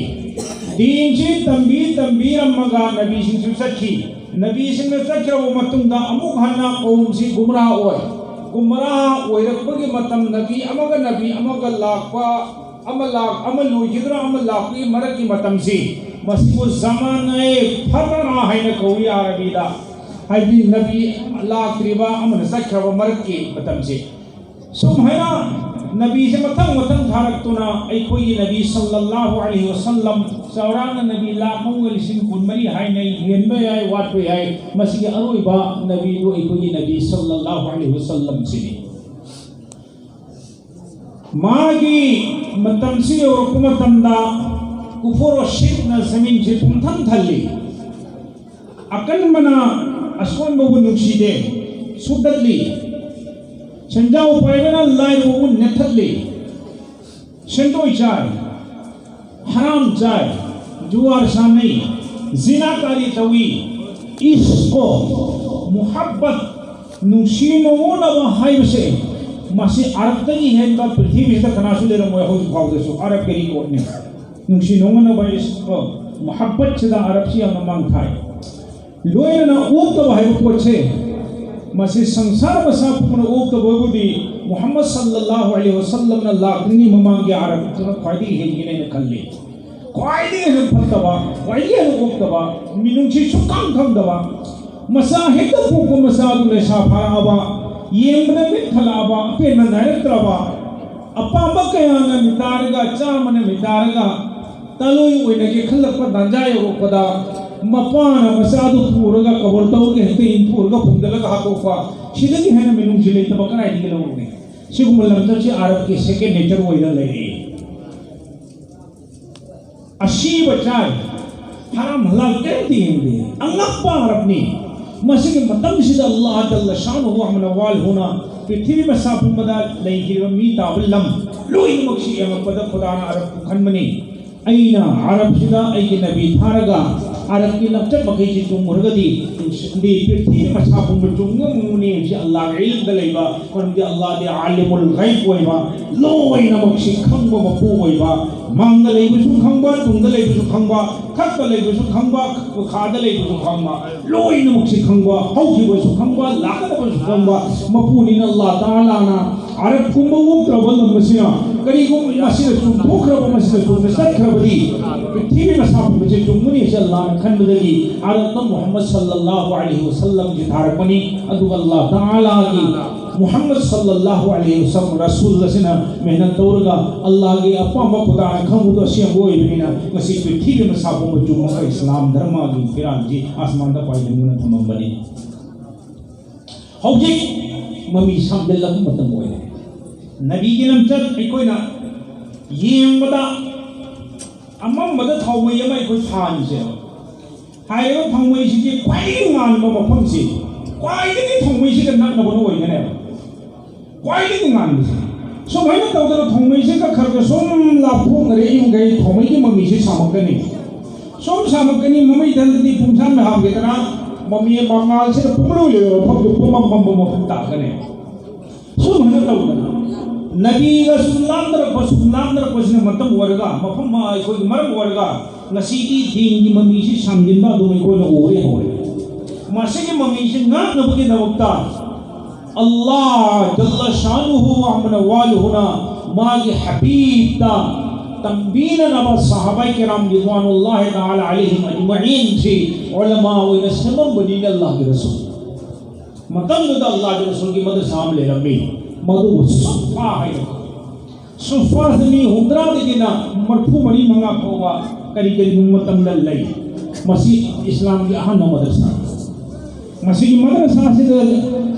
ꯗꯤꯟꯁꯤ ꯇꯝꯕꯤ ꯇꯝꯕꯤꯔꯝꯃꯒ ꯅꯕꯤꯁꯤꯡꯁꯨ ꯆꯠꯈꯤ꯫ ꯅꯕꯤꯁꯤꯡꯅ ꯆꯠꯈ꯭ꯔꯕ ꯃꯇꯨꯡꯗ ꯑꯃꯨꯛ ꯍꯟꯅ ꯀꯧꯝꯁꯤ ꯒꯨꯝꯔꯥ ꯑꯣꯏ꯫ ꯒꯨꯝꯔꯥ ꯑꯣꯏꯔꯛꯄꯒꯤ ꯃꯇꯝ, ꯅꯕꯤ ꯑꯃꯒ ꯅꯕꯤ ꯑꯃꯒ ꯂꯥꯛꯄ, ꯑꯃ ꯂꯥꯛ-, ꯑꯃ ꯂꯣꯏꯈꯤꯗꯨꯅ ꯑꯃ ꯂꯥꯛꯄꯒꯤ ꯃꯔꯛꯀꯤ ꯃꯇꯝꯁꯤ, ꯃꯁꯤꯕꯨ ꯖꯃꯥꯅꯥꯌꯦ ꯐꯇꯔꯥ ꯍꯥꯏꯅ ꯀꯧꯏ ꯑꯔꯕꯤꯗ꯫ ꯍꯥꯏꯗꯤ ꯅꯕꯤ ꯂꯥꯛꯇ꯭ꯔꯤꯕ ꯑꯃꯅ ꯆꯠꯈ꯭ꯔꯕ ꯃꯔꯛꯀꯤ ꯃꯇꯝꯁꯤ꯫ ꯁꯨꯝ ꯍꯥꯏꯅ ꯅꯕꯤꯁꯦ ꯃꯊꯪ ꯃꯊꯪ ꯊꯥꯔꯛꯇꯨꯅ ꯑꯩꯈꯣꯏꯒꯤ ꯅꯕꯤ ꯁꯜꯂꯜꯂꯥꯍꯨ ꯑꯂꯩꯍꯤ ꯋꯁꯜꯂꯝ ꯆꯥꯎꯔꯥꯛꯅ ꯅꯕꯤ ꯂꯥꯈ ꯑꯃꯒ ꯂꯤꯁꯤꯡ ꯀꯨꯟꯃꯔꯤ ꯍꯥꯏꯅ ꯍꯦꯟꯕ ꯌꯥꯏ, ꯋꯥꯠꯄ ꯌꯥꯏ꯫ ꯃꯁꯤꯒꯤ ꯑꯔꯣꯏꯕ ꯅꯕꯤꯗꯨ ꯑꯩꯈꯣꯏꯒꯤ ꯅꯕꯤ ꯁꯜꯂꯜꯂꯥꯍꯨ ꯑꯂꯩꯍꯤ ꯋꯁꯜꯂꯝꯁꯤꯅꯤ꯫ ꯃꯥꯒꯤ ꯃꯇꯝꯁꯤ ꯌꯧꯔꯛꯄ ꯃꯇꯝꯗ ꯀꯨꯐꯔ ꯋꯥ ꯁꯤꯔꯛꯅ ꯖꯃꯤꯟꯁꯤ ꯄꯨꯝꯊꯟ ꯊꯜꯂꯤ꯫ ꯑꯀꯟꯕꯅ ꯑꯁꯣꯟꯕꯕꯨ ꯅꯨꯡꯁꯤꯗꯦ, ꯁꯨꯗꯠꯂꯤ꯫ ꯁꯦꯟꯖꯥꯎ ꯄꯥꯏꯕꯅ ꯂꯥꯏꯔꯕꯕꯨ ꯅꯦꯠꯊꯠꯂꯤ꯫ ꯁꯦꯟꯗꯣꯏ ꯆꯥꯏ, ꯍꯔꯥꯝ ꯆꯥꯏ, ꯖꯨꯋꯥꯔ ꯁꯥꯟꯅꯩ, ꯖꯤꯅꯥꯀꯥꯔꯤ ꯇꯧꯏ꯫ ꯏꯁꯀꯣ, ꯃꯨꯍꯕꯠ, ꯅꯨꯡꯁꯤ ꯅꯨꯡꯉꯣꯟꯅꯕ ꯍꯥꯏꯕꯁꯦ, ꯃꯁꯤ ꯑꯔꯕꯇꯒꯤ ꯍꯦꯟꯕ ꯄ꯭ꯔꯤꯊꯤꯕꯤꯁꯤꯗ ꯀꯅꯥꯁꯨ ꯂꯩꯔꯝꯃꯣꯏ ꯍꯧꯖꯤꯛ ꯐꯥꯎꯗꯁꯨ꯫ ꯑꯔꯕꯀꯤ ꯔꯦꯀꯣꯔꯗꯅꯤ꯫ ꯅꯨꯡꯁꯤ ꯅꯨꯡꯉꯣꯟꯅꯕ ꯏꯁꯀꯣ, ꯃꯨꯍꯕꯠꯁꯤꯗ ꯑꯔꯕꯁꯤ ꯌꯥꯝꯅ ꯃꯥꯡ ꯊꯥꯏ꯫ ꯂꯣꯏꯅꯅ ꯑꯣꯛꯇꯕ ꯍꯥꯏꯕ ꯄꯣꯠꯁꯦ, ꯃꯁꯤ ꯁꯪꯁꯥꯔ ꯃꯁꯥ ꯄꯨꯝꯕꯅ ꯑꯣꯛꯇꯕꯕꯨꯗꯤ ꯃꯨꯍꯝꯃꯗ ꯁꯜꯂꯜꯂꯥꯍꯨ ꯑꯂꯩꯍꯤ ꯋꯁꯜꯂꯝꯅ ꯂꯥꯛꯇ꯭ꯔꯤꯉꯩ ꯃꯃꯥꯡꯒꯤ ꯑꯔꯕꯇꯨꯅ ꯈ꯭ꯋꯥꯏꯗꯒꯤ ꯍꯦꯟꯒꯅꯤ ꯍꯥꯏꯅ ꯈꯜꯂꯤ꯫ ꯈ꯭ꯋꯥꯏꯗꯒꯤ ꯍꯦꯟꯅ ꯐꯠꯇꯕ, ꯈ꯭ꯋꯥꯏꯗꯒꯤ ꯍꯦꯟꯅ ꯑꯣꯛꯇꯕ, ꯃꯤꯅꯨꯡꯁꯤ ꯁꯨꯛꯈꯪ ꯈꯪꯗꯕ, ꯃꯆꯥ ꯍꯦꯛꯇ ꯄꯣꯛꯄ ꯃꯆꯥꯗꯨ ꯂꯩꯁꯥ ꯐꯥꯔꯛꯑꯕ, ꯌꯦꯡꯕꯗ ꯃꯤꯠ ꯊꯜꯂꯛꯑꯕ, ꯑꯄꯦꯟꯕ ꯅꯥꯏꯔꯛꯇ꯭ꯔꯕ, ꯑꯄꯥꯝꯕ ꯀꯌꯥꯅ ꯃꯤꯇꯥꯔꯒ, ꯆꯥꯝꯃꯅ ꯃꯤꯇꯥꯔꯒ, ꯇꯥꯂꯣꯏ ꯑꯣꯏꯅꯒꯦ ꯈꯜꯂꯛꯄ ꯇꯥꯟꯖꯥ ꯌꯧꯔꯛꯄꯗ, ꯃꯄꯥꯅ ꯃꯆꯥꯗꯨ ꯄꯨꯔꯒ ꯀꯕꯔ ꯇꯧꯔꯒ ꯍꯦꯛꯇ ꯏꯟꯊꯨꯔꯒ ꯐꯨꯝꯖꯤꯜꯂꯒ ꯍꯥꯠꯇꯣꯛꯄ, ꯁꯤꯗꯒꯤ ꯍꯦꯟꯅ ꯃꯤꯅꯨꯡꯁꯤ ꯂꯩꯇꯕ ꯀꯗꯥꯏꯗꯒꯤ ꯂꯧꯔꯨꯅꯤ? ꯁꯤꯒꯨꯝꯕ ꯂꯝꯆꯠꯁꯤ ꯑꯔꯕꯀꯤ ꯁꯦꯀꯦꯟ ꯅꯦꯆꯔ ꯑꯣꯏꯅ ꯂꯩꯔꯛꯏ꯫ ꯑꯁꯤꯕ ꯆꯥꯏ, ꯍꯔꯥꯝ ꯍꯂꯥꯜ ꯀꯔꯤꯝꯇ ꯌꯦꯡꯗꯦ꯫ ꯑꯉꯛꯄ ꯑꯔꯕꯅꯤ꯫ ꯃꯁꯤꯒꯤ ꯃꯇꯝꯁꯤꯗ ꯑꯜꯂꯥꯍ ꯖꯜꯂ ꯁꯥꯅꯨꯍꯨ ꯑꯃꯅ ꯋꯥꯜꯍꯨꯅ ꯄ꯭ꯔꯤꯊꯤꯕꯤ ꯃꯁꯥ ꯄꯨꯝꯕꯗ ꯂꯩꯈꯤꯕ ꯃꯤ ꯇꯥꯕ ꯂꯝ ꯂꯣꯏꯅꯃꯛꯁꯤ ꯌꯦꯡꯂꯛꯄꯗ ꯈꯨꯗꯥꯅ ꯑꯔꯕꯄꯨ ꯈꯟꯕꯅꯤ꯫ ꯑꯩꯅ ꯑꯔꯕꯁꯤꯗ ꯑꯩꯒꯤ ꯅꯕꯤ ꯊꯥꯔꯒ ꯑꯔꯕꯀꯤ ꯂꯝꯆꯠ ꯃꯈꯩꯁꯤ ꯆꯨꯝꯈ꯭ꯔꯒꯗꯤ ꯄ꯭ꯔꯤꯊꯤꯕꯤ ꯃꯁꯥ ꯄꯨꯝꯕ ꯆꯨꯝꯉꯝꯒꯅꯤ ꯍꯥꯏꯕꯁꯤ ꯑꯜꯂꯥꯍꯒꯤ ꯏꯜꯝꯗ ꯂꯩꯕ, ꯃꯔꯝꯗꯤ ꯑꯜꯂꯥꯍꯗꯤ ꯑꯥꯂꯤꯃꯨꯜ ꯒꯩꯕ ꯑꯣꯏꯕ, ꯂꯣꯏꯅꯃꯛꯁꯤ ꯈꯪꯕ ꯃꯄꯨ ꯑꯣꯏꯕ, ꯃꯥꯡꯗ ꯂꯩꯕꯁꯨ ꯈꯪꯕ, ꯇꯨꯡꯗ ꯂꯩꯕꯁꯨ ꯈꯪꯕ, ꯊꯛꯇ ꯂꯩꯕꯁꯨ ꯈꯪꯕ, ꯃꯈꯥꯗ ꯂꯩꯕꯁꯨ ꯈꯪꯕ, ꯂꯣꯏꯅꯃꯛꯁꯤ ꯈꯪꯕ, ꯍꯧꯈꯤꯕꯁꯨ ꯈꯪꯕ, ꯂꯥꯛꯀꯗꯕꯁꯨ ꯈꯪꯕ ꯃꯄꯨꯅꯤꯅ ꯑꯜꯂꯥꯍ ꯇꯥꯂꯥꯅ ꯑꯔꯕꯀꯨꯝꯕ ꯑꯣꯛꯇ꯭ꯔꯕ ꯂꯝ ꯑꯁꯤꯅ ꯀꯔꯤꯒꯨꯝꯕ ꯃꯁꯤꯅ ꯆꯨꯝꯊꯣꯛꯈ꯭ꯔꯕ, ꯃꯁꯤꯅ ꯆꯨꯝꯅ ꯆꯠꯈ꯭ꯔꯕꯗꯤ ꯄ꯭ꯔꯤꯊꯤꯕꯤ ꯃꯁꯥ ꯄꯨꯝꯕꯁꯦ ꯆꯨꯝꯒꯅꯤ ꯍꯥꯏꯁꯦ ꯑꯜꯂꯥꯍꯅ ꯈꯟꯕꯗꯒꯤ ꯑꯔꯕꯇ ꯃꯨꯍꯝꯃꯗ ꯁꯜꯂꯜꯂꯥꯍꯨ ꯑꯂꯩꯍꯤ ꯋꯁꯜꯂꯝꯁꯤ ꯊꯥꯔꯛꯄꯅꯤ꯫ ꯑꯗꯨꯒ ꯑꯜꯂꯥꯍ ꯇꯥꯂꯥꯒꯤ ꯃꯨꯍꯝꯃꯗ ꯁꯜꯂꯜꯂꯥꯍꯨ ꯑꯂꯩꯍꯤ ꯋꯁꯜꯂꯝ ꯔꯁꯨꯜ ꯑꯁꯤꯅ ꯃꯦꯍꯅꯠ ꯇꯧꯔꯒ ꯑꯜꯂꯥꯍꯒꯤ ꯑꯄꯥꯝꯕ ꯈꯨꯗꯥꯅ ꯈꯪꯕꯗꯣ ꯑꯁꯦꯡꯕ ꯑꯣꯏꯕꯅꯤꯅ ꯉꯁꯤ ꯄ꯭ꯔꯤꯊꯤꯕꯤ ꯃꯁꯥ ꯄꯨꯝꯕ ꯆꯨꯝꯃꯒ ꯏꯁꯂꯥꯝ ꯙꯔꯃꯒꯤ ꯐꯤꯔꯥꯜꯁꯤ ꯑꯁꯃꯥꯟꯗ ꯄꯥꯏꯍꯟꯗꯨꯅ ꯊꯝꯃꯝꯕꯅꯤ꯫ ꯍꯧꯖꯤꯛ ꯃꯃꯤ ꯁꯥꯝꯖꯤꯜꯂꯕ ꯃꯇꯝ ꯑꯣꯏꯔꯦ꯫ ꯅꯕꯤꯒꯤ ꯂꯝꯆꯠ ꯑꯩꯈꯣꯏꯅ ꯌꯦꯡꯕꯗ ꯑꯃꯝꯕꯗ ꯊꯥꯎꯃꯩ ꯑꯃ ꯑꯩꯈꯣꯏ ꯊꯥꯟꯁꯦꯕ꯫ ꯍꯥꯏꯔꯤꯕ ꯊꯥꯎꯃꯩꯁꯤꯗꯤ ꯈ꯭ꯋꯥꯏꯗꯒꯤ ꯉꯥꯟꯕ ꯃꯐꯝꯁꯤ, ꯈ꯭ꯋꯥꯏꯗꯒꯤ ꯊꯥꯎꯃꯩꯁꯤꯒ ꯅꯛꯅꯕꯅ ꯑꯣꯏꯒꯅꯦꯕ꯫ ꯈ꯭ꯋꯥꯏꯗꯒꯤ ꯉꯥꯟꯕꯁꯦ꯫ ꯁꯨꯃꯥꯏꯅ ꯇꯧꯗꯅ ꯊꯥꯎꯃꯩꯁꯦ ꯈꯔ ꯈꯔ ꯁꯨꯝ ꯂꯥꯞꯊꯣꯛꯅꯔꯦ, ꯌꯨꯝꯈꯩ ꯊꯥꯎꯃꯩꯒꯤ ꯃꯃꯤꯁꯦ ꯁꯥꯝꯃꯛꯀꯅꯤ꯫ ꯁꯨꯝ ꯁꯥꯝꯃꯛꯀꯅꯤ, ꯃꯃꯩ ꯊꯟꯗꯗꯤ ꯄꯨꯡꯁꯥꯟ ꯍꯥꯞꯀꯗ꯭ꯔꯥ, ꯃꯃꯤ ꯃꯉꯥꯜꯁꯤꯅ ꯄꯨꯡꯂꯣꯏ ꯂꯣꯏꯕ ꯃꯐꯝꯗꯨ ꯄꯨꯝꯃꯝ ꯃꯝꯕ ꯃꯐꯝ ꯇꯥꯛꯀꯅꯤ꯫ ꯁꯨꯃꯥꯏꯅ ꯇꯧꯗꯅ ꯅꯕꯤꯒ ꯁꯨꯝ ꯂꯥꯞꯅꯔꯛꯄ, ꯁꯨꯝ ꯂꯥꯞꯅꯔꯛꯄꯁꯤꯅ ꯃꯇꯝ ꯑꯣꯏꯔꯒ, ꯃꯐꯝ ꯑꯩꯈꯣꯏꯒꯤ ꯃꯔꯝ ꯑꯣꯏꯔꯒ, ꯉꯁꯤꯗꯤ ꯗꯤꯟꯒꯤ ꯃꯃꯤꯁꯤ ꯁꯥꯝꯖꯤꯟꯕ ꯑꯗꯨꯝ ꯑꯩꯈꯣꯏꯅ ꯎꯔꯦ ꯍꯧꯔꯦ꯫ ꯃꯁꯤꯒꯤ ꯃꯃꯤꯁꯤ ꯉꯥꯛꯅꯕꯒꯤꯗꯃꯛꯇ ꯑꯜꯂꯥꯍ ꯖꯜꯂ ꯁꯥꯅꯨꯍꯨ ꯑꯃꯅ ꯋꯥꯂꯨꯍꯨꯅ ꯃꯥꯒꯤ ꯍꯕꯤꯕꯇ ꯇꯝꯕꯤꯅꯅꯕ ꯁꯍꯥꯕꯥꯏ ꯀꯤꯔꯥꯝ ꯔꯤꯗ꯭ꯋꯥꯅꯨꯜꯂꯥꯍꯤ ꯇꯥꯂꯥ ꯑꯂꯩꯍꯤꯝ ꯑꯖꯃꯏꯟꯁꯤ ꯎꯂꯃꯥ ꯑꯣꯏꯅ ꯁꯦꯝꯃꯝꯕꯅꯤꯅ ꯑꯜꯂꯥꯍꯒꯤ ꯔꯁꯨꯜ꯫ ꯃꯇꯝꯗꯨꯗ ꯑꯜꯂꯥꯍꯒꯤ ꯔꯁꯨꯜꯒꯤ ꯃꯗꯔꯁꯥ ꯑꯃ ꯂꯩꯔꯝꯃꯤ, ꯃꯗꯨꯕꯨ ꯁꯨꯐꯥ ꯍꯥꯏꯅ ꯈꯪꯅꯩ꯫ ꯁꯨꯐꯥꯁꯤ ꯃꯤ ꯍꯨꯝꯗ꯭ꯔꯥꯗꯒꯤꯅ ꯃꯔꯤꯐꯨ ꯃꯔꯤ ꯃꯉꯥ ꯐꯥꯎꯕ ꯀꯔꯤ ꯀꯔꯤꯒꯨꯝꯕ ꯃꯇꯝꯗ ꯂꯩ꯫ ꯃꯁꯤ ꯏꯁꯂꯥꯝꯒꯤ ꯑꯍꯥꯟꯕ ꯃꯗꯔꯁꯥ꯫ ꯃꯁꯤꯒꯤ ꯃꯗꯔꯁꯥꯁꯤꯗ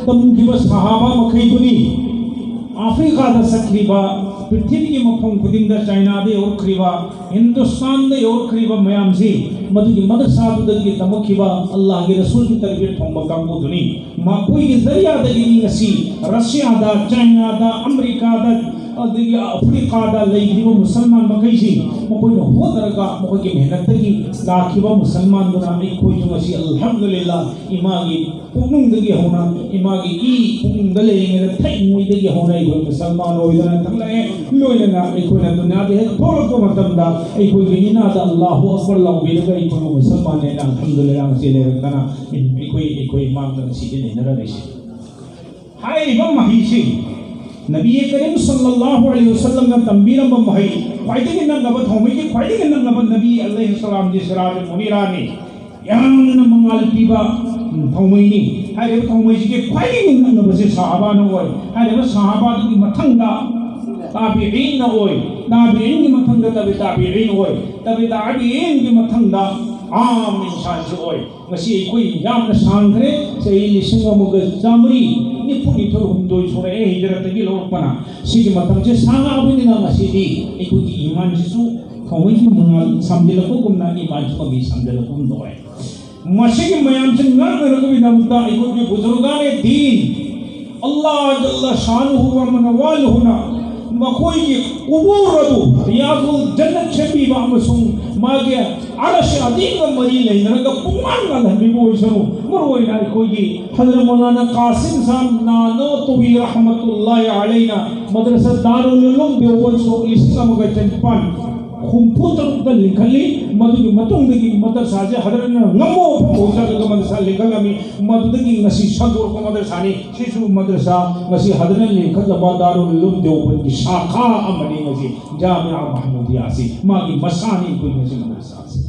ꯇꯝꯈꯤꯕ ꯁꯍꯥꯕꯥ ꯃꯈꯩꯗꯨꯅꯤ ꯑꯐ꯭ꯔꯤꯀꯥꯗ ꯆꯠꯈ꯭ꯔꯤꯕ, ꯄ꯭ꯔꯤꯊꯤꯕꯤꯒꯤ ꯃꯐꯝ ꯈꯨꯗꯤꯡꯗ, ꯆꯥꯏꯅꯥꯗ ꯌꯧꯔꯛꯈ꯭ꯔꯤꯕ, ꯍꯤꯟꯗꯨꯁꯇꯥꯟꯗ ꯌꯧꯔꯛꯈ꯭ꯔꯤꯕ ꯃꯌꯥꯝꯁꯤ ꯃꯗꯨꯒꯤ ꯃꯗꯔꯁꯥꯗꯨꯗꯒꯤ ꯇꯝꯃꯛꯈꯤꯕ ꯑꯜꯂꯥꯍꯒꯤ ꯔꯁꯨꯜꯒꯤ ꯇꯔꯕꯤꯌꯠ ꯐꯪꯕ ꯀꯥꯡꯕꯨꯗꯨꯅꯤ꯫ ꯃꯈꯣꯏꯒꯤ ꯖꯔꯤꯌꯥꯗꯒꯤꯅꯤ ꯉꯁꯤ ꯔꯁꯤꯌꯥꯗ, ꯆꯥꯏꯅꯥꯗ, ꯑꯃꯦꯔꯤꯀꯥꯗ, ꯑꯗꯒꯤ ꯑꯐ꯭ꯔꯤꯀꯥꯗ ꯂꯩꯔꯤꯕ ꯃꯨꯁꯜꯃꯥꯟ ꯃꯈꯩꯁꯤ ꯃꯈꯣꯏꯅ ꯍꯣꯠꯅꯔꯒ ꯃꯈꯣꯏꯒꯤ ꯃꯦꯍꯅꯠꯇꯒꯤ ꯂꯥꯛꯈꯤꯕ ꯃꯨꯁꯜꯃꯥꯟꯗꯨꯅ ꯑꯩꯈꯣꯏꯁꯨ ꯉꯁꯤ ꯑꯜꯍꯝꯗꯨꯂꯤꯜꯂꯥ ꯏꯃꯥꯒꯤ ꯄꯨꯛꯅꯨꯡꯗꯒꯤ ꯍꯧꯅ, ꯏꯃꯥꯒꯤ ꯏ ꯄꯨꯛꯅꯨꯡꯗ ꯂꯩꯔꯤꯉꯩꯗ ꯊꯛꯏꯉꯩꯗꯒꯤ ꯍꯧꯅ ꯑꯩꯈꯣꯏ ꯃꯨꯁꯜꯃꯥꯟ ꯑꯣꯏꯗꯨꯅ ꯊꯛꯂꯛꯑꯦ꯫ ꯂꯣꯏꯅꯅ ꯑꯩꯈꯣꯏꯅ ꯗꯨꯅꯤꯌꯥꯗ ꯍꯦꯛ ꯊꯣꯛꯂꯛꯄ ꯃꯇꯝꯗ ꯑꯩꯈꯣꯏꯒꯤ ꯏꯅꯥꯗ ꯑꯜꯂꯥꯍꯨ ꯑꯛꯕꯔ ꯂꯥꯎꯕꯤꯔꯒ ꯑꯩꯈꯣꯏꯕꯨ ꯃꯨꯁꯜꯃꯥꯟꯅꯦꯅ ꯑꯜꯍꯝꯗꯨꯂꯤꯜꯂꯥ ꯉꯁꯤ ꯂꯩꯔꯛꯇꯅ ꯑꯩꯈꯣꯏ, ꯑꯩꯈꯣꯏ ꯃꯥꯡꯗ ꯉꯁꯤꯗꯤ ꯂꯩꯅꯔꯔꯤꯁꯤ꯫ ꯍꯥꯏꯔꯤꯕ ꯃꯍꯩꯁꯤ ꯅꯕꯤ ꯀꯔꯤꯝ ꯁꯜꯂꯜꯂꯥꯍꯨ ꯑꯂꯩꯍꯤ ꯋꯁꯜꯂꯝꯅ ꯇꯝꯕꯤꯔꯝꯕ ꯃꯍꯩ, ꯈ꯭ꯋꯥꯏꯗꯒꯤ ꯅꯛꯅꯕ ꯊꯧꯃꯩꯒꯤ ꯈ꯭ꯋꯥꯏꯗꯒꯤ ꯅꯛꯅꯕ ꯅꯕꯤ ꯑꯂꯩꯍꯤ ꯁꯂꯥꯝꯒꯤ ꯁꯤꯔꯥꯖ ꯃꯨꯅꯤꯔꯥꯅꯤ꯫ ꯌꯥꯝꯅ ꯃꯉꯥꯜ ꯄꯤꯕ, ꯎꯝ, ꯊꯧꯃꯩꯅꯤ꯫ ꯍꯥꯏꯔꯤꯕ ꯊꯧꯃꯩꯁꯤꯒꯤ ꯈ꯭ꯋꯥꯏꯗꯒꯤ ꯅꯛꯅꯕꯁꯦ ꯁꯍꯥꯕꯥꯅ ꯑꯣꯏ꯫ ꯍꯥꯏꯔꯤꯕ ꯁꯍꯥꯕꯥꯗꯨꯒꯤ ꯃꯊꯪꯗ ꯇꯥꯕꯤꯏꯟꯅ ꯑꯣꯏ꯫ ꯇꯥꯕꯤꯏꯟꯒꯤ ꯃꯊꯪꯗ ꯇꯕꯤ ꯇꯥꯕꯤꯏꯟ ꯑꯣꯏ꯫ ꯇꯕꯤ ꯇꯥꯕꯤꯏꯟꯒꯤ ꯃꯊꯪꯗ ꯑꯥꯝ ꯏꯟꯁꯥꯟꯁꯨ ꯑꯣꯏ꯫ ꯉꯁꯤ ꯑꯩꯈꯣꯏ ꯌꯥꯝꯅ ꯁꯥꯡꯈ꯭ꯔꯦ, ꯆꯍꯤ ꯂꯤꯁꯤꯡ ꯑꯃꯒ ꯆꯥꯃꯔꯤ ꯅꯤꯐꯨ ꯅꯤꯊꯣꯏ ꯍꯨꯝꯗꯣꯏ ꯁꯨꯔꯛꯑꯦ ꯍꯤꯖꯔꯠꯇꯒꯤ ꯂꯧꯔꯛꯄꯅ꯫ ꯁꯤꯒꯤ ꯃꯇꯝꯁꯦ ꯁꯥꯡꯉꯛꯑꯕꯅꯤꯅ ꯉꯁꯤꯗꯤ ꯑꯩꯈꯣꯏꯒꯤ ꯏꯃꯥꯟꯁꯤꯁꯨ ꯊꯧꯃꯩꯒꯤ ꯃꯉꯥꯜ ꯁꯝꯖꯤꯜꯂꯛꯄꯒꯨꯝꯅ ꯏꯃꯥꯟꯁꯨ ꯀꯕꯤ ꯁꯝꯖꯤꯜꯂꯛꯄꯒꯨꯝ ꯇꯧꯔꯦ꯫ ꯃꯁꯤꯒꯤ ꯃꯌꯥꯝꯁꯤ ꯉꯥꯛꯅꯅꯕꯒꯤꯗꯃꯛꯇ ꯑꯩꯈꯣꯏꯒꯤ ꯕꯨꯖꯨꯔꯒꯥꯅꯦ ꯗꯤꯟ, ꯑꯜꯂꯥꯍ ꯖꯜꯂ ꯁꯥꯅꯨꯍꯨ ꯋ ꯃꯅꯋꯥꯂꯨꯍꯨꯅ ꯃꯈꯣꯏꯒꯤ ꯀꯨꯕꯨꯔ ꯑꯗꯨ ꯔꯤꯌꯥꯗꯨꯜ ꯖꯟꯅꯠ ꯁꯦꯝꯕꯤꯕ ꯑꯃꯁꯨꯡ ꯃꯥꯒꯤ ꯑꯔꯁ ꯑꯗꯤꯒ ꯃꯔꯤ ꯂꯩꯅꯔꯒ ꯄꯨꯡꯉꯥꯟ ꯉꯥꯜꯍꯟꯕꯤꯕ ꯑꯣꯏꯁꯅꯨ꯫ ꯃꯔꯨꯑꯣꯏꯅ ꯑꯩꯈꯣꯏꯒꯤ ꯍꯖꯔꯠ ꯃꯧꯂꯥꯅꯥ ꯀꯥꯁꯤꯝ ꯁꯥꯍꯕ ꯅꯥꯅꯣꯇꯨꯋꯤ ꯔꯍꯃꯇꯨꯜꯂꯥꯍꯤ ꯑꯂꯩꯅ ꯃꯗ꯭ꯔꯁꯥ ꯗꯥꯔꯨꯜ ꯎꯂꯨꯝ ꯗꯦꯋꯕꯟ ꯁꯣꯛ ꯂꯤꯁꯤꯡ ꯑꯃꯒ ꯆꯅꯤꯄꯥꯟ ꯍꯨꯝꯐꯨ ꯇꯔꯨꯛꯇ ꯂꯤꯡꯈꯠꯂꯤ꯫ ꯃꯗꯨꯒꯤ ꯃꯇꯨꯡꯗꯒꯤ ꯃꯗ꯭ꯔꯁꯥꯁꯦ ꯍꯖꯔꯠꯅ ꯉꯝꯃꯣ ꯐꯥꯎ ꯆꯠꯂꯒ ꯃꯗ꯭ꯔꯁꯥ ꯂꯤꯡꯈꯠꯂꯝꯃꯤ꯫ ꯃꯗꯨꯗꯒꯤ ꯉꯁꯤ ꯁꯟꯗꯣꯔꯛꯄ ꯃꯗ꯭ꯔꯁꯥꯅꯤ꯫ ꯁꯤꯁꯨ ꯃꯗ꯭ꯔꯁꯥ ꯉꯁꯤ ꯍꯖꯔꯠꯅ ꯂꯤꯡꯈꯠꯂꯕ ꯗꯥꯔꯨꯜ ꯎꯂꯨꯝ ꯗꯦꯋꯕꯟꯒꯤ ꯁꯥꯈꯥ ꯑꯃꯅꯤ꯫ ꯉꯁꯤ ꯖꯥꯃꯤꯌꯥ ꯃꯍꯃꯨꯗꯤꯌꯥꯁꯤ ꯃꯥꯒꯤ ꯃꯁꯥꯅꯤ꯫ ꯑꯩꯈꯣꯏ ꯉꯁꯤ ꯃꯗ꯭ꯔꯁꯥꯁꯤ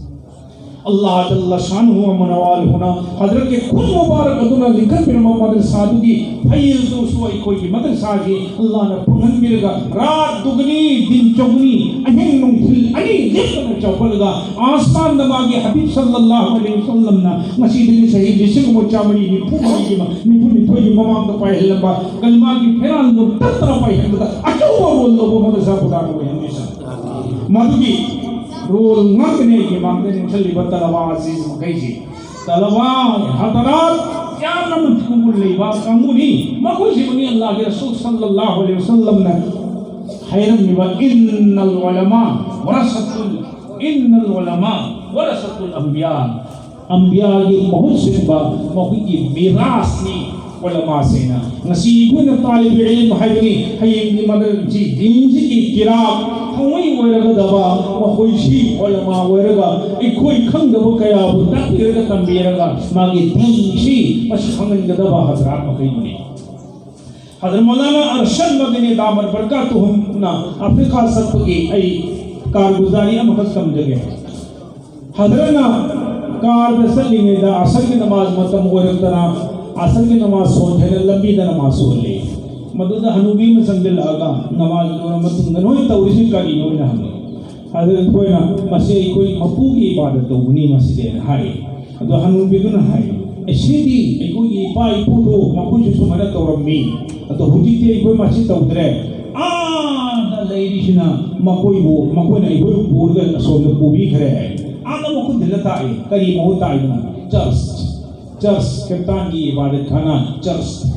ꯑꯜꯂꯥꯍ ꯖꯜꯂ ꯁꯥꯅꯨꯍꯨ ꯋ ꯃꯅꯋꯥꯂꯨꯍꯨꯅ ꯍꯖꯔꯠꯀꯤ ꯈꯨꯠ ꯃꯨꯕꯥꯔꯛ ꯑꯗꯨꯅ ꯂꯤꯡꯈꯠꯄꯤꯔꯝꯕ ꯃꯗ꯭ꯔꯁꯥꯗꯨꯒꯤ ꯐꯩꯜꯗꯨꯁꯨ ꯑꯩꯈꯣꯏꯒꯤ ꯃꯗ꯭ꯔꯁꯥꯒꯤ ꯑꯜꯂꯥꯍꯅ ꯐꯪꯍꯟꯕꯤꯔꯒ ꯔꯥꯠ ꯗꯨꯒꯅꯤ ꯗꯤꯟ ꯆꯧꯒꯅꯤ ꯑꯍꯤꯡ ꯅꯨꯡꯊꯤꯜ ꯑꯅꯤ ꯂꯦꯞꯇꯅ ꯆꯥꯎꯈꯠꯂꯒ ꯑꯥꯁꯃꯥꯟꯗ ꯃꯥꯒꯤ ꯍꯕꯤꯕ ꯁꯜꯂꯜꯂꯥꯍꯨ ꯑꯂꯩꯍꯤ ꯋꯁꯜꯂꯝꯅ ꯉꯁꯤꯗꯒꯤ ꯆꯍꯤ ꯂꯤꯁꯤꯡ ꯑꯃ ꯆꯥꯃꯔꯤ ꯅꯤꯐꯨ ꯃꯔꯤꯒꯤ ꯃ-, ꯅꯤꯐꯨ ꯅꯤꯊꯣꯏꯒꯤ ꯃꯃꯥꯡꯗ ꯄꯥꯏꯍꯜꯂꯝꯕ ꯀꯂꯃꯥꯒꯤ ꯐꯦꯔꯥꯟꯗꯨ ꯇꯠꯇꯅ ꯄꯥꯏꯍꯟꯕꯗ ꯑꯆꯧꯕ ꯔꯣꯜ ꯂꯧꯕ ꯃꯗ꯭ꯔꯁꯥ ꯈꯨꯗꯥꯅ ꯑꯣꯏꯍꯟꯕꯤꯁꯅꯨ꯫ ꯃꯗꯨꯒꯤ ꯔꯣꯜ ꯉꯥꯛꯇꯅꯤ ꯑꯩꯒꯤ ꯃꯥꯡꯗ ꯅꯤꯡꯁꯤꯜꯂꯤꯕ ꯇꯂꯕꯥ ꯑꯖꯤꯖ ꯃꯈꯩꯁꯤ꯫ ꯇꯂꯕꯥ ꯍꯗꯔꯥꯠ ꯌꯥꯝꯅ ꯃꯇꯤꯛ ꯃꯒꯨꯟ ꯂꯩꯕ ꯀꯥꯡꯕꯨꯅꯤ꯫ ꯃꯈꯣꯏꯁꯤꯕꯨꯅꯤ ꯑꯜꯂꯥꯍꯒꯤ ꯔꯁꯨꯜ ꯁꯜꯂꯜꯂꯥꯍꯨ ꯑꯂꯩꯍꯤ ꯋꯁꯜꯂꯝꯅ ꯍꯥꯏꯔꯝꯃꯤꯕ, "ꯏꯟꯅꯜ ꯎꯂꯃꯥ ꯋꯔꯁꯇꯨꯜ, ꯏꯟꯅꯜ ꯎꯂꯃꯥ ꯋꯔꯁꯇꯨꯜ ꯑꯝꯕꯤꯌꯥ"꯫ ꯑꯝꯕꯤꯌꯥꯒꯤ ꯃꯍꯨꯠ ꯁꯤꯟꯕ ꯃꯈꯣꯏꯒꯤ ꯃꯤꯔꯥꯁꯅꯤ꯫ ꯎꯂꯃꯥꯁꯤꯡꯅ ꯉꯁꯤ ꯑꯩꯈꯣꯏꯅ ꯇꯥꯂꯤꯕ ꯏꯜꯝ ꯍꯥꯏꯕꯅꯤ, ꯍꯌꯦꯡꯒꯤ ꯃꯗꯔꯁꯤ ꯗꯤꯟꯁꯤꯒꯤ ꯀꯤꯔꯥꯛ ꯊꯧꯃꯩ ꯑꯣꯏꯔꯒꯗꯕ ꯃꯈꯣꯏꯁꯤ ꯎꯂꯃꯥ ꯑꯣꯏꯔꯒ ꯑꯩꯈꯣꯏ ꯈꯪꯗꯕ ꯀꯌꯥꯕꯨ ꯇꯥꯛꯄꯤꯔꯒ ꯇꯝꯕꯤꯔꯒ ꯃꯥꯒꯤ ꯗꯤꯟꯁꯤ ꯃꯁꯤ ꯈꯪꯍꯟꯒꯗꯕ ꯍꯖꯔꯥꯠ ꯃꯈꯩꯕꯨꯅꯤ꯫ ꯍꯖꯔꯠ ꯃꯧꯂꯥꯅꯥ ꯑꯔꯁꯗ ꯃꯗꯅꯤ ꯗꯥꯃꯠ ꯕꯔꯀꯥꯇꯨꯍꯨꯝꯅ ꯑꯐ꯭ꯔꯤꯀꯥ ꯆꯠꯄꯒꯤ ꯑꯩ ꯀꯥꯔꯒꯨꯖꯥꯔꯤ ꯑꯃꯈꯛ ꯇꯝꯖꯒꯦ꯫ ꯍꯖꯔꯠꯅ ꯀꯥꯔꯗ ꯆꯠꯂꯤꯉꯩꯗ ꯑꯁꯔꯒꯤ ꯅꯃꯥꯖ ꯃꯇꯝ ꯑꯣꯏꯔꯛꯇꯅ ꯑꯁꯔꯒꯤ ꯅꯃꯥꯖ ꯁꯣꯟꯊꯦꯅ ꯂꯝꯕꯤꯗ ꯅꯃꯥꯖ ꯁꯣꯜꯂꯤ꯫ ꯃꯗꯨꯗ ꯍꯅꯨꯕꯤ ꯑꯃ ꯆꯪꯁꯤꯜꯂꯛꯑꯒ ꯅꯃꯥꯖ ꯂꯣꯏꯔ ꯃꯇꯨꯡꯗ ꯅꯣꯏ ꯇꯧꯔꯤꯁꯤ ꯀꯔꯤꯅꯣꯅ ꯍꯪꯉꯤ꯫ ꯍꯖꯔꯠ ꯑꯩꯈꯣꯏꯅ ꯃꯁꯤ ꯑꯩꯈꯣꯏ ꯃꯄꯨꯒꯤ ꯏꯕꯥꯗꯠ ꯇꯧꯕꯅꯤ ꯃꯁꯤꯗꯤꯅ ꯍꯥꯏ꯫ ꯑꯗꯣ ꯍꯅꯨꯕꯤꯗꯨꯅ ꯍꯥꯏ, "ꯑꯦ, ꯁꯤꯗꯤ ꯑꯩꯈꯣꯏꯒꯤ ꯏꯄꯥ ꯏꯄꯨꯗꯣ ꯃꯈꯣꯏꯁꯨ ꯁꯨꯃꯥꯏꯅ ꯇꯧꯔꯝꯃꯤ꯫ ꯑꯗꯣ ꯍꯧꯖꯤꯛꯇꯤ ꯑꯩꯈꯣꯏ ꯃꯁꯤ ꯇꯧꯗ꯭ꯔꯦ꯫ ꯑꯥꯗ ꯂꯩꯔꯤꯁꯤꯅ ꯃꯈꯣꯏꯕꯨ, ꯃꯈꯣꯏꯅ ꯑꯩꯈꯣꯏꯕꯨ ꯄꯨꯔꯒ ꯑꯁꯣꯝꯗ ꯄꯨꯕꯤꯈ꯭ꯔꯦ꯫ ꯑꯥꯗ ꯃꯈꯨꯠ ꯊꯤꯜꯂ ꯇꯥꯛꯏ꯫ ꯀꯔꯤ ꯃꯍꯨꯠ ꯇꯥꯛꯏꯅꯣ? ꯆꯔꯆ, ꯆꯔꯆ, ꯈ꯭ꯔꯤꯁꯇꯥꯟꯒꯤ ꯏꯕꯥꯗꯠ ꯈꯥꯅꯥ, ꯆꯔꯆ꯫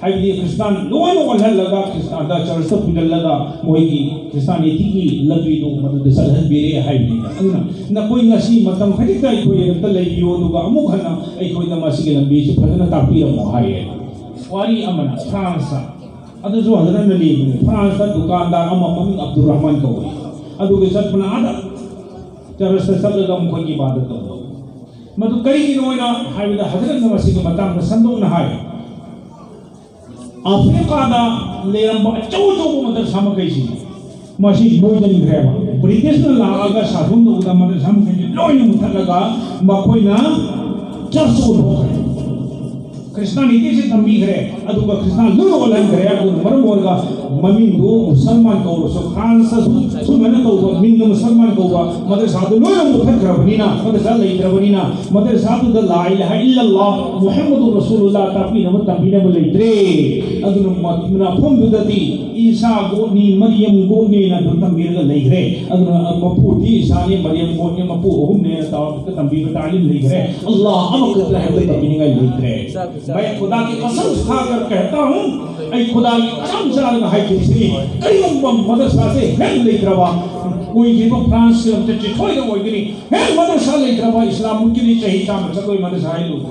ꯍꯥꯏꯕꯗꯤ ꯈ꯭ꯔꯤꯁꯇꯥꯟ ꯂꯣꯏꯅ ꯑꯣꯜꯍꯜꯂꯒ ꯈ꯭ꯔꯤꯁꯇꯥꯟꯗ ꯆꯔꯆꯇ ꯄꯨꯁꯤꯜꯂꯒ ꯃꯣꯏꯒꯤ ꯈ꯭ꯔꯤꯁꯇꯥꯅꯤꯇꯤꯒꯤ ꯂꯝꯕꯤꯗꯨ ꯃꯗꯨꯗ ꯆꯠꯍꯟꯕꯤꯔꯦ ꯍꯥꯏꯕꯅꯤꯗ꯫ ꯑꯗꯨꯅ ꯅꯈꯣꯏ ꯉꯁꯤ ꯃꯇꯝ ꯈꯖꯤꯛꯇ ꯑꯩꯈꯣꯏ ꯑꯗꯨꯝꯇ ꯂꯩꯕꯤꯌꯨ, ꯑꯗꯨꯒ ꯑꯃꯨꯛ ꯍꯟꯅ ꯑꯩꯈꯣꯏꯗ ꯃꯁꯤꯒꯤ ꯂꯝꯕꯤꯁꯤ ꯐꯖꯅ ꯇꯥꯛꯄꯤꯔꯝꯃꯣ" ꯍꯥꯏꯌꯦ꯫ ꯋꯥꯔꯤ ꯑꯃꯅ ꯐ꯭ꯔꯥꯟꯁꯇ, ꯑꯗꯨꯁꯨ ꯍꯖꯔꯠꯅ ꯂꯤꯕꯅꯤ, ꯐ꯭ꯔꯥꯟꯁꯇ ꯗꯨꯀꯥꯟꯗꯥꯔ ꯑꯃ ꯃꯃꯤꯡ ꯑꯕꯗꯨꯔ ꯔꯍꯃꯥꯟ ꯀꯧꯏ, ꯑꯗꯨꯒ ꯆꯠꯄꯅ ꯑꯥꯗ ꯆꯔꯆꯇ ꯆꯠꯂꯒ ꯃꯈꯣꯏꯒꯤ ꯏꯕꯥꯗꯠ ꯇꯧꯕ꯫ ꯃꯗꯨ ꯀꯔꯤꯒꯤꯅꯣ ꯍꯥꯏꯅ ꯍꯥꯏꯕꯗ ꯍꯖꯔꯠꯅ ꯃꯁꯤꯒꯤ ꯃꯇꯥꯡꯗ ꯁꯟꯗꯣꯛꯅ ꯍꯥꯏ꯫ ꯑꯐ꯭ꯔꯤꯀꯥꯗ ꯂꯩꯔꯝꯕ ꯑꯆꯧ ꯑꯆꯧꯕ ꯃꯗꯔꯁꯥ ꯃꯈꯩꯁꯤ ꯃꯁꯤ ꯂꯣꯏꯁꯤꯟꯈ꯭ꯔꯦꯕ꯫ ꯕ꯭ꯔꯤꯇꯤꯁꯅ ꯂꯥꯛꯑꯒ ꯁꯥꯁꯟ ꯇꯧꯕꯗ ꯃꯗꯔꯁꯥ ꯃꯈꯩꯁꯤ ꯂꯣꯏꯅ ꯃꯨꯊꯠꯂꯒ ꯃꯈꯣꯏꯅ ꯆꯔꯆ ꯑꯣꯟꯊꯣꯛꯈ꯭ꯔꯦ꯫ ꯈ꯭ꯔꯤꯁꯇꯥꯅꯤꯇꯤꯁꯤ ꯊꯝꯕꯤꯈ꯭ꯔꯦ, ꯑꯗꯨꯒ ꯈ꯭ꯔꯤꯁꯇꯥꯟ ꯂꯣꯏ ꯑꯣꯜꯍꯟꯈ꯭ꯔꯦ꯫ ꯑꯗꯨꯅ ꯃꯔꯝ ꯑꯣꯏꯔꯒ ꯃꯃꯤꯡꯗꯨ ꯃꯨꯁꯜꯃꯥꯟ ꯀꯧꯔꯁꯨ, ꯐ꯭ꯔꯥꯟꯁꯇꯁꯨ ꯁꯨꯃꯥꯏꯅ ꯇꯧꯕ ꯃꯤꯡꯗ ꯃꯨꯁꯜꯃꯥꯟ ꯀꯧꯕ ꯃꯗꯔꯁꯥꯗꯨ ꯂꯣꯏꯅ ꯃꯨꯊꯠꯈ꯭ꯔꯕꯅꯤꯅ, ꯃꯗꯔꯁꯥ ꯂꯩꯇ꯭ꯔꯕꯅꯤꯅ, ꯃꯗꯔꯁꯥꯗꯨꯗ ꯂꯥ ꯏꯂꯥꯍ ꯏꯜꯂꯜꯂꯥꯍ ꯃꯨꯍꯝꯃꯗꯨ ꯔꯁꯨꯂꯨꯜꯂꯥꯍ ꯇꯥꯛꯄꯤꯅꯕ ꯇꯝꯕꯤꯅꯕ ꯂꯩꯇ꯭ꯔꯦ꯫ ꯑꯗꯨꯅ ꯃ-, ꯃꯐꯝꯗꯨꯗꯗꯤ ꯏꯁꯥ ꯒꯣꯠꯅꯤ, ꯃꯔꯤꯌꯝ ꯒꯣꯠꯅꯦꯅ ꯑꯗꯨꯝ ꯇꯝꯕꯤꯔꯒ ꯂꯩꯈ꯭ꯔꯦ꯫ ꯑꯗꯨꯅ ꯃꯄꯨꯗꯤ ꯏꯁꯥꯅꯤ, ꯃꯔꯤꯌꯝ ꯒꯣꯠꯅꯤ, ꯃꯄꯨ ꯑꯍꯨꯝꯅꯦꯅ ꯇꯧꯔꯒ ꯇꯝꯕꯤꯕ ꯇꯥꯂꯤꯝ ꯂꯩꯈ꯭ꯔꯦ꯫ ꯑꯜꯂꯥꯍ ꯑꯃꯈꯛꯇ ꯍꯥꯏꯕꯗ ꯇꯝꯕꯤꯅꯤꯡꯉꯥꯏ ꯂꯩꯇ꯭ꯔꯦ꯫ मैं खुदा की कसम खाकर कहता हूँ, ꯑꯩ ꯈꯨꯗꯥꯒꯤ ꯀꯁꯝ ꯆꯥꯔꯒ ꯍꯥꯏꯈꯤꯕꯁꯤꯅꯤ, ꯀꯔꯤꯒꯨꯝꯕ ꯃꯗꯔꯁꯥꯁꯦ ꯍꯦꯛ ꯂꯩꯇ꯭ꯔꯕ, ꯑꯣꯏꯈꯤꯕ ꯐ꯭ꯔꯥꯟꯁꯀꯤ ꯂꯝꯆꯠꯁꯤ ꯁꯣꯏꯗꯅ ꯑꯣꯏꯒꯅꯤ꯫ ꯍꯦꯛ ꯃꯗꯔꯁꯥ ꯂꯩꯇ꯭ꯔꯕ ꯏꯁꯂꯥꯝꯒꯤꯗꯤ ꯆꯍꯤ ꯆꯥꯝꯃ ꯆꯠꯂꯣꯏ ꯃꯗꯔꯁꯥ ꯍꯥꯏ ꯂꯨꯕ꯫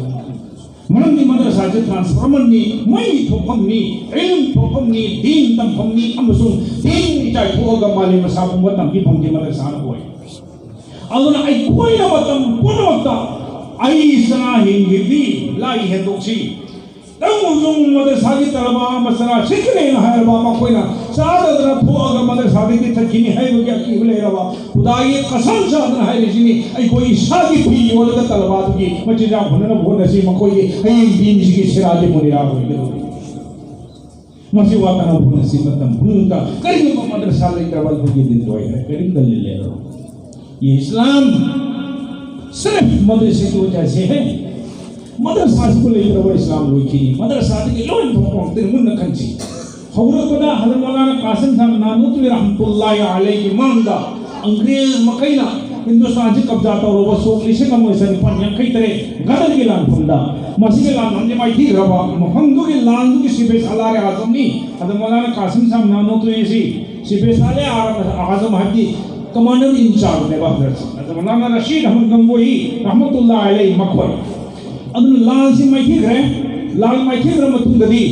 ꯃꯔꯝꯗꯤ ꯃꯗꯔꯁꯥꯁꯦ ꯇ꯭ꯔꯥꯟꯁꯐꯣꯔꯃꯔꯅꯤ, ꯃꯩ ꯊꯣꯛꯐꯝꯅꯤ, ꯏꯜꯝ ꯊꯣꯛꯐꯝꯅꯤ, ꯗꯤꯟ ꯇꯝꯐꯝꯅꯤ, ꯑꯃꯁꯨꯡ ꯗꯤꯟ ꯆꯥꯏꯊꯣꯛꯑꯒ ꯃꯥꯂꯦꯝ ꯃꯁꯥ ꯄꯨꯝꯕ ꯇꯝꯕꯤꯐꯝꯒꯤ ꯃꯗꯔꯁꯥꯅ ꯑꯣꯏ꯫ ꯑꯗꯨꯅ ꯑꯩꯈꯣꯏꯅ ꯃꯇꯝ ꯄꯨꯝꯅꯃꯛꯇ ꯑꯩ ꯆꯔꯥ ꯍꯦꯟꯈꯤꯕꯤ ꯂꯥꯏ ꯍꯦꯟꯗꯣꯛꯁꯤ꯫ ꯅꯪꯕꯨ ꯃꯗꯔꯁꯥꯒꯤ ꯇꯂꯕꯥ ꯑꯃ ꯆꯔꯥ ꯁꯤꯠꯀꯅꯦꯅ ꯍꯥꯏꯔꯕ, ꯃꯈꯣꯏꯅ ꯆꯥꯗꯗꯅ ꯊꯣꯛꯑꯒ ꯃꯗꯔꯁꯥꯗꯒꯤ ꯊꯛꯈꯤꯅꯤ ꯍꯥꯏꯕꯒꯤ ꯑꯀꯤꯕ ꯂꯩꯔꯕ, ꯈꯨꯗꯥꯒꯤ ꯀꯁꯝ ꯆꯥꯗꯅ ꯍꯥꯏꯔꯤꯁꯤꯅꯤ, ꯑꯩꯈꯣꯏ ꯏꯁꯥꯒꯤ ꯐꯤ ꯌꯣꯜꯂꯒ ꯇꯂꯕꯥꯗꯨꯒꯤ ꯃꯆꯤꯟꯖꯥꯛ ꯍꯨꯟꯅꯅꯕ ꯍꯣꯠꯅꯁꯤ꯫ ꯃꯈꯣꯏꯒꯤ ꯍꯌꯦꯡ ꯗꯤꯟꯁꯤꯒꯤ ꯁꯤꯔꯥꯒꯤ ꯃꯨꯅꯤꯔꯥ ꯑꯣꯏꯒꯗꯧꯔꯤ꯫ ꯃꯁꯤ ꯋꯥ ꯀꯅꯥ ꯍꯣꯠꯅꯁꯤ? ꯃꯇꯝ ꯄꯨꯝꯅꯃꯛꯇ ꯀꯔꯤꯒꯨꯝꯕ ꯃꯗꯔꯁꯥ ꯂꯩꯇ꯭ꯔꯕ ꯑꯩꯈꯣꯏꯒꯤ ꯗꯤꯟ ꯂꯣꯏꯈ꯭ꯔꯦ, ꯀꯔꯤꯝꯇ ꯂꯩꯔꯔꯣꯏ꯫ ꯌꯦ ꯏꯁꯂꯥꯝ ꯁꯤꯔꯐ ꯃꯗꯔꯁꯦ ꯀꯤ ꯋꯖꯍ ꯁꯦ ꯍꯦ꯫ ꯃꯗꯔꯁꯥꯁꯤꯕꯨ ꯂꯩꯇ꯭ꯔꯕ ꯏꯁꯂꯥꯝ ꯂꯣꯏꯈꯤꯅꯤ꯫ ꯃꯗꯔꯁꯥꯗꯒꯤ ꯂꯣꯏ ꯊꯣꯛꯄ ꯉꯥꯛꯇꯅꯤ꯫ ꯃꯨꯟꯅ ꯈꯟꯁꯤ꯫ ꯍꯧꯔꯛꯄꯗ ꯍꯖꯔꯠ ꯃꯧꯂꯥꯅꯥ ꯀꯥꯁꯤꯝ ꯁꯥꯍꯤꯕ ꯅꯥꯅꯨꯇꯨꯕꯤ ꯔꯍꯃꯇꯨꯜꯂꯥꯍꯤ ꯑꯂꯩꯍꯤꯒꯤ ꯃꯥꯡꯗ ꯑꯪꯒ꯭ꯔꯦꯖ ꯃꯈꯩꯅ ꯍꯤꯟꯗꯨꯁꯇꯥꯟꯁꯤ ꯀꯕꯖꯥ ꯇꯧꯔꯨꯕ ꯁꯣꯛ ꯂꯤꯁꯤꯡ ꯑꯃꯒ ꯆꯅꯤꯄꯥꯟ ꯌꯥꯡꯈꯩ ꯇꯔꯦꯠ ꯒꯗꯔꯒꯤ ꯂꯥꯟꯐꯝꯗ, ꯃꯁꯤꯒꯤ ꯂꯥꯟꯐꯝꯁꯤ ꯃꯥꯏꯊꯤꯈ꯭ꯔꯕ ꯃꯐꯝꯗꯨꯒꯤ ꯂꯥꯟꯗꯨꯒꯤ ꯁꯤꯐꯦ ꯁꯥꯂꯥꯔꯦ ꯑꯥꯖꯝꯅꯤ꯫ ꯑꯗ ꯃꯧꯂꯥꯅꯥ ꯀꯥꯁꯤꯝ ꯁꯥꯍꯤꯕ ꯅꯥꯅꯨꯇꯨꯕꯤꯁꯤ ꯁꯤꯐꯦ ꯁꯥꯂꯥꯔꯦ ꯑꯥꯖꯝ ꯍꯥꯏꯕꯗꯤ commander in charge ꯅꯦꯕ ꯍꯖꯔꯠꯁꯤ꯫ ꯑꯗ ꯃꯧꯂꯥꯅꯥ ꯔꯁꯤꯗ ꯑꯍꯃꯗ ꯒꯪꯒꯣꯍꯤ ꯔꯍꯃꯇꯨꯜꯂꯥꯍꯤ ꯑꯂꯩꯍꯤ ꯃꯈꯣꯏ꯫ ꯑꯗꯨꯅ ꯂꯥꯟꯁꯤ ꯃꯥꯏꯊꯤꯈ꯭ꯔꯦ꯫ ꯂꯥꯟ ꯃꯥꯏꯊꯤꯈ꯭ꯔ ꯃꯇꯨꯡꯗꯗꯤ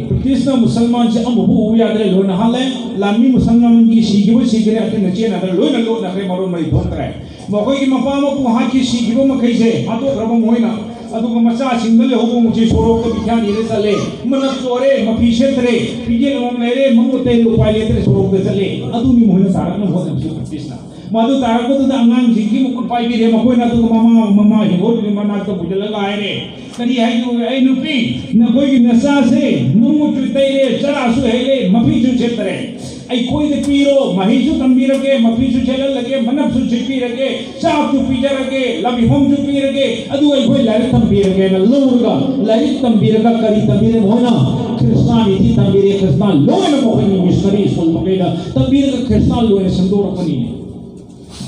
ꯕ꯭ꯔꯤꯇꯤꯁꯅ ꯃꯨꯁꯜꯃꯥꯟꯁꯤ ꯑꯃꯐꯥꯎ ꯎꯕ ꯌꯥꯗ꯭ꯔꯦ, ꯂꯣꯏꯅ ꯍꯥꯠꯂꯦ꯫ ꯂꯥꯟꯃꯤ ꯃꯨꯁꯜꯃꯥꯟꯒꯤ ꯁꯤꯈꯤꯕ ꯁꯤꯈ꯭ꯔꯦ, ꯑꯇꯩꯅ ꯆꯦꯟꯅꯈ꯭ꯔꯦ, ꯂꯣꯏꯅ ꯂꯣꯠꯅꯈ꯭ꯔꯦ, ꯃꯔꯣꯟ ꯃꯔꯤ ꯊꯣꯛꯇ꯭ꯔꯦ꯫ ꯃꯈꯣꯏꯒꯤ ꯃꯄꯥ ꯃꯄꯨ ꯍꯥꯠꯈꯤ ꯁꯤꯈꯤꯕ ꯃꯈꯩꯁꯦ ꯍꯥꯠꯇꯣꯛꯈ꯭ꯔꯕ ꯃꯈꯣꯏꯅ꯫ ꯑꯗꯨꯒ ꯃꯆꯥꯁꯤꯡꯗ ꯂꯩꯍꯧꯕ ꯃꯈꯩꯁꯦ ꯁꯣꯔꯣꯛꯇ ꯚꯤꯈ꯭ꯌꯥ ꯅꯤꯔ ꯆꯠꯂꯦ꯫ ꯃꯅꯞ ꯆꯣꯔꯦ, ꯃꯐꯤ ꯁꯦꯠꯇ꯭ꯔꯦ, ꯐꯤꯖꯦꯠ ꯑꯃꯃꯝ ꯂꯩꯔꯦ, ꯃꯃꯨꯠ ꯇꯩꯔꯦ, ꯎꯄꯥꯏ ꯂꯩꯇ꯭ꯔꯦ, ꯁꯣꯔꯣꯛꯇ ꯆꯠꯂꯦ꯫ ꯑꯗꯨꯅꯤ ꯃꯈꯣꯏꯅ ꯇꯥꯔꯛꯅꯕ ꯍꯣꯠꯅꯕꯁꯦ ꯕ꯭ꯔꯤꯇꯤꯁꯅ꯫ ꯃꯗꯨ ꯇꯥꯔꯛꯄꯗꯨꯗ ꯑꯉꯥꯡꯁꯤꯡꯒꯤ ꯃꯈꯨꯠ ꯄꯥꯏꯕꯤꯔꯦ꯫ ꯃꯈꯣꯏꯅ ꯑꯗꯨꯒ ꯃꯃꯥ, ꯃꯃꯥ ꯍꯤꯡꯒꯣꯜꯗꯨꯒꯤ ꯃꯅꯥꯛꯇ ꯄꯨꯁꯤꯜꯂꯒ ꯍꯥꯏꯔꯦ, ꯀꯔꯤ ꯍꯥꯏꯅꯣ? ꯑꯩ ꯅꯨꯄꯤ, ꯅꯈꯣꯏꯒꯤ ꯅꯆꯥꯁꯦ ꯅꯣꯡꯃꯆꯨ ꯇꯩꯔꯦ, ꯆꯔꯥꯁꯨ ꯍꯦꯜꯂꯦ, ꯃꯐꯤꯁꯨ ꯁꯦꯠꯇꯔꯦ꯫ ꯑꯩꯈꯣꯏꯗ ꯄꯤꯔꯣ, ꯃꯍꯩꯁꯨ ꯇꯝꯕꯤꯔꯒꯦ, ꯃꯐꯤꯁꯨ ꯁꯦꯠꯍꯜꯂꯒꯦ, ꯃꯅꯞꯁꯨ ꯁꯤꯠꯄꯤꯔꯒꯦ, ꯆꯥꯛꯁꯨ ꯄꯤꯖꯔꯒꯦ, ꯂꯝꯕꯤꯐꯝꯁꯨ ꯄꯤꯔꯒꯦ, ꯑꯗꯨꯒ ꯑꯩꯈꯣꯏ ꯂꯥꯏꯔꯤꯛ ꯇꯝꯕꯤꯔꯒꯦꯅ ꯂꯧꯔꯒ, ꯂꯥꯏꯔꯤꯛ ꯇꯝꯕꯤꯔꯒ ꯀꯔꯤ ꯇꯝꯕꯤꯔꯦ ꯃꯈꯣꯏꯅ? ꯈ꯭ꯔꯤꯁꯇꯥꯟꯅꯤꯇꯤ ꯇꯝꯕꯤꯔꯦ, ꯈ꯭ꯔꯤꯁꯇꯥꯟ ꯂꯣꯏꯅ ꯃꯈꯣꯏꯒꯤ ꯃꯤꯁꯅꯔꯤ ꯁ꯭ꯀꯨꯜ ꯃꯈꯩꯗ ꯇꯝꯕꯤꯔꯒ ꯈ꯭ꯔꯤꯁꯇꯥꯟ ꯂꯣꯏꯅ ꯁꯦꯝꯗꯣꯔꯛꯄꯅꯤ꯫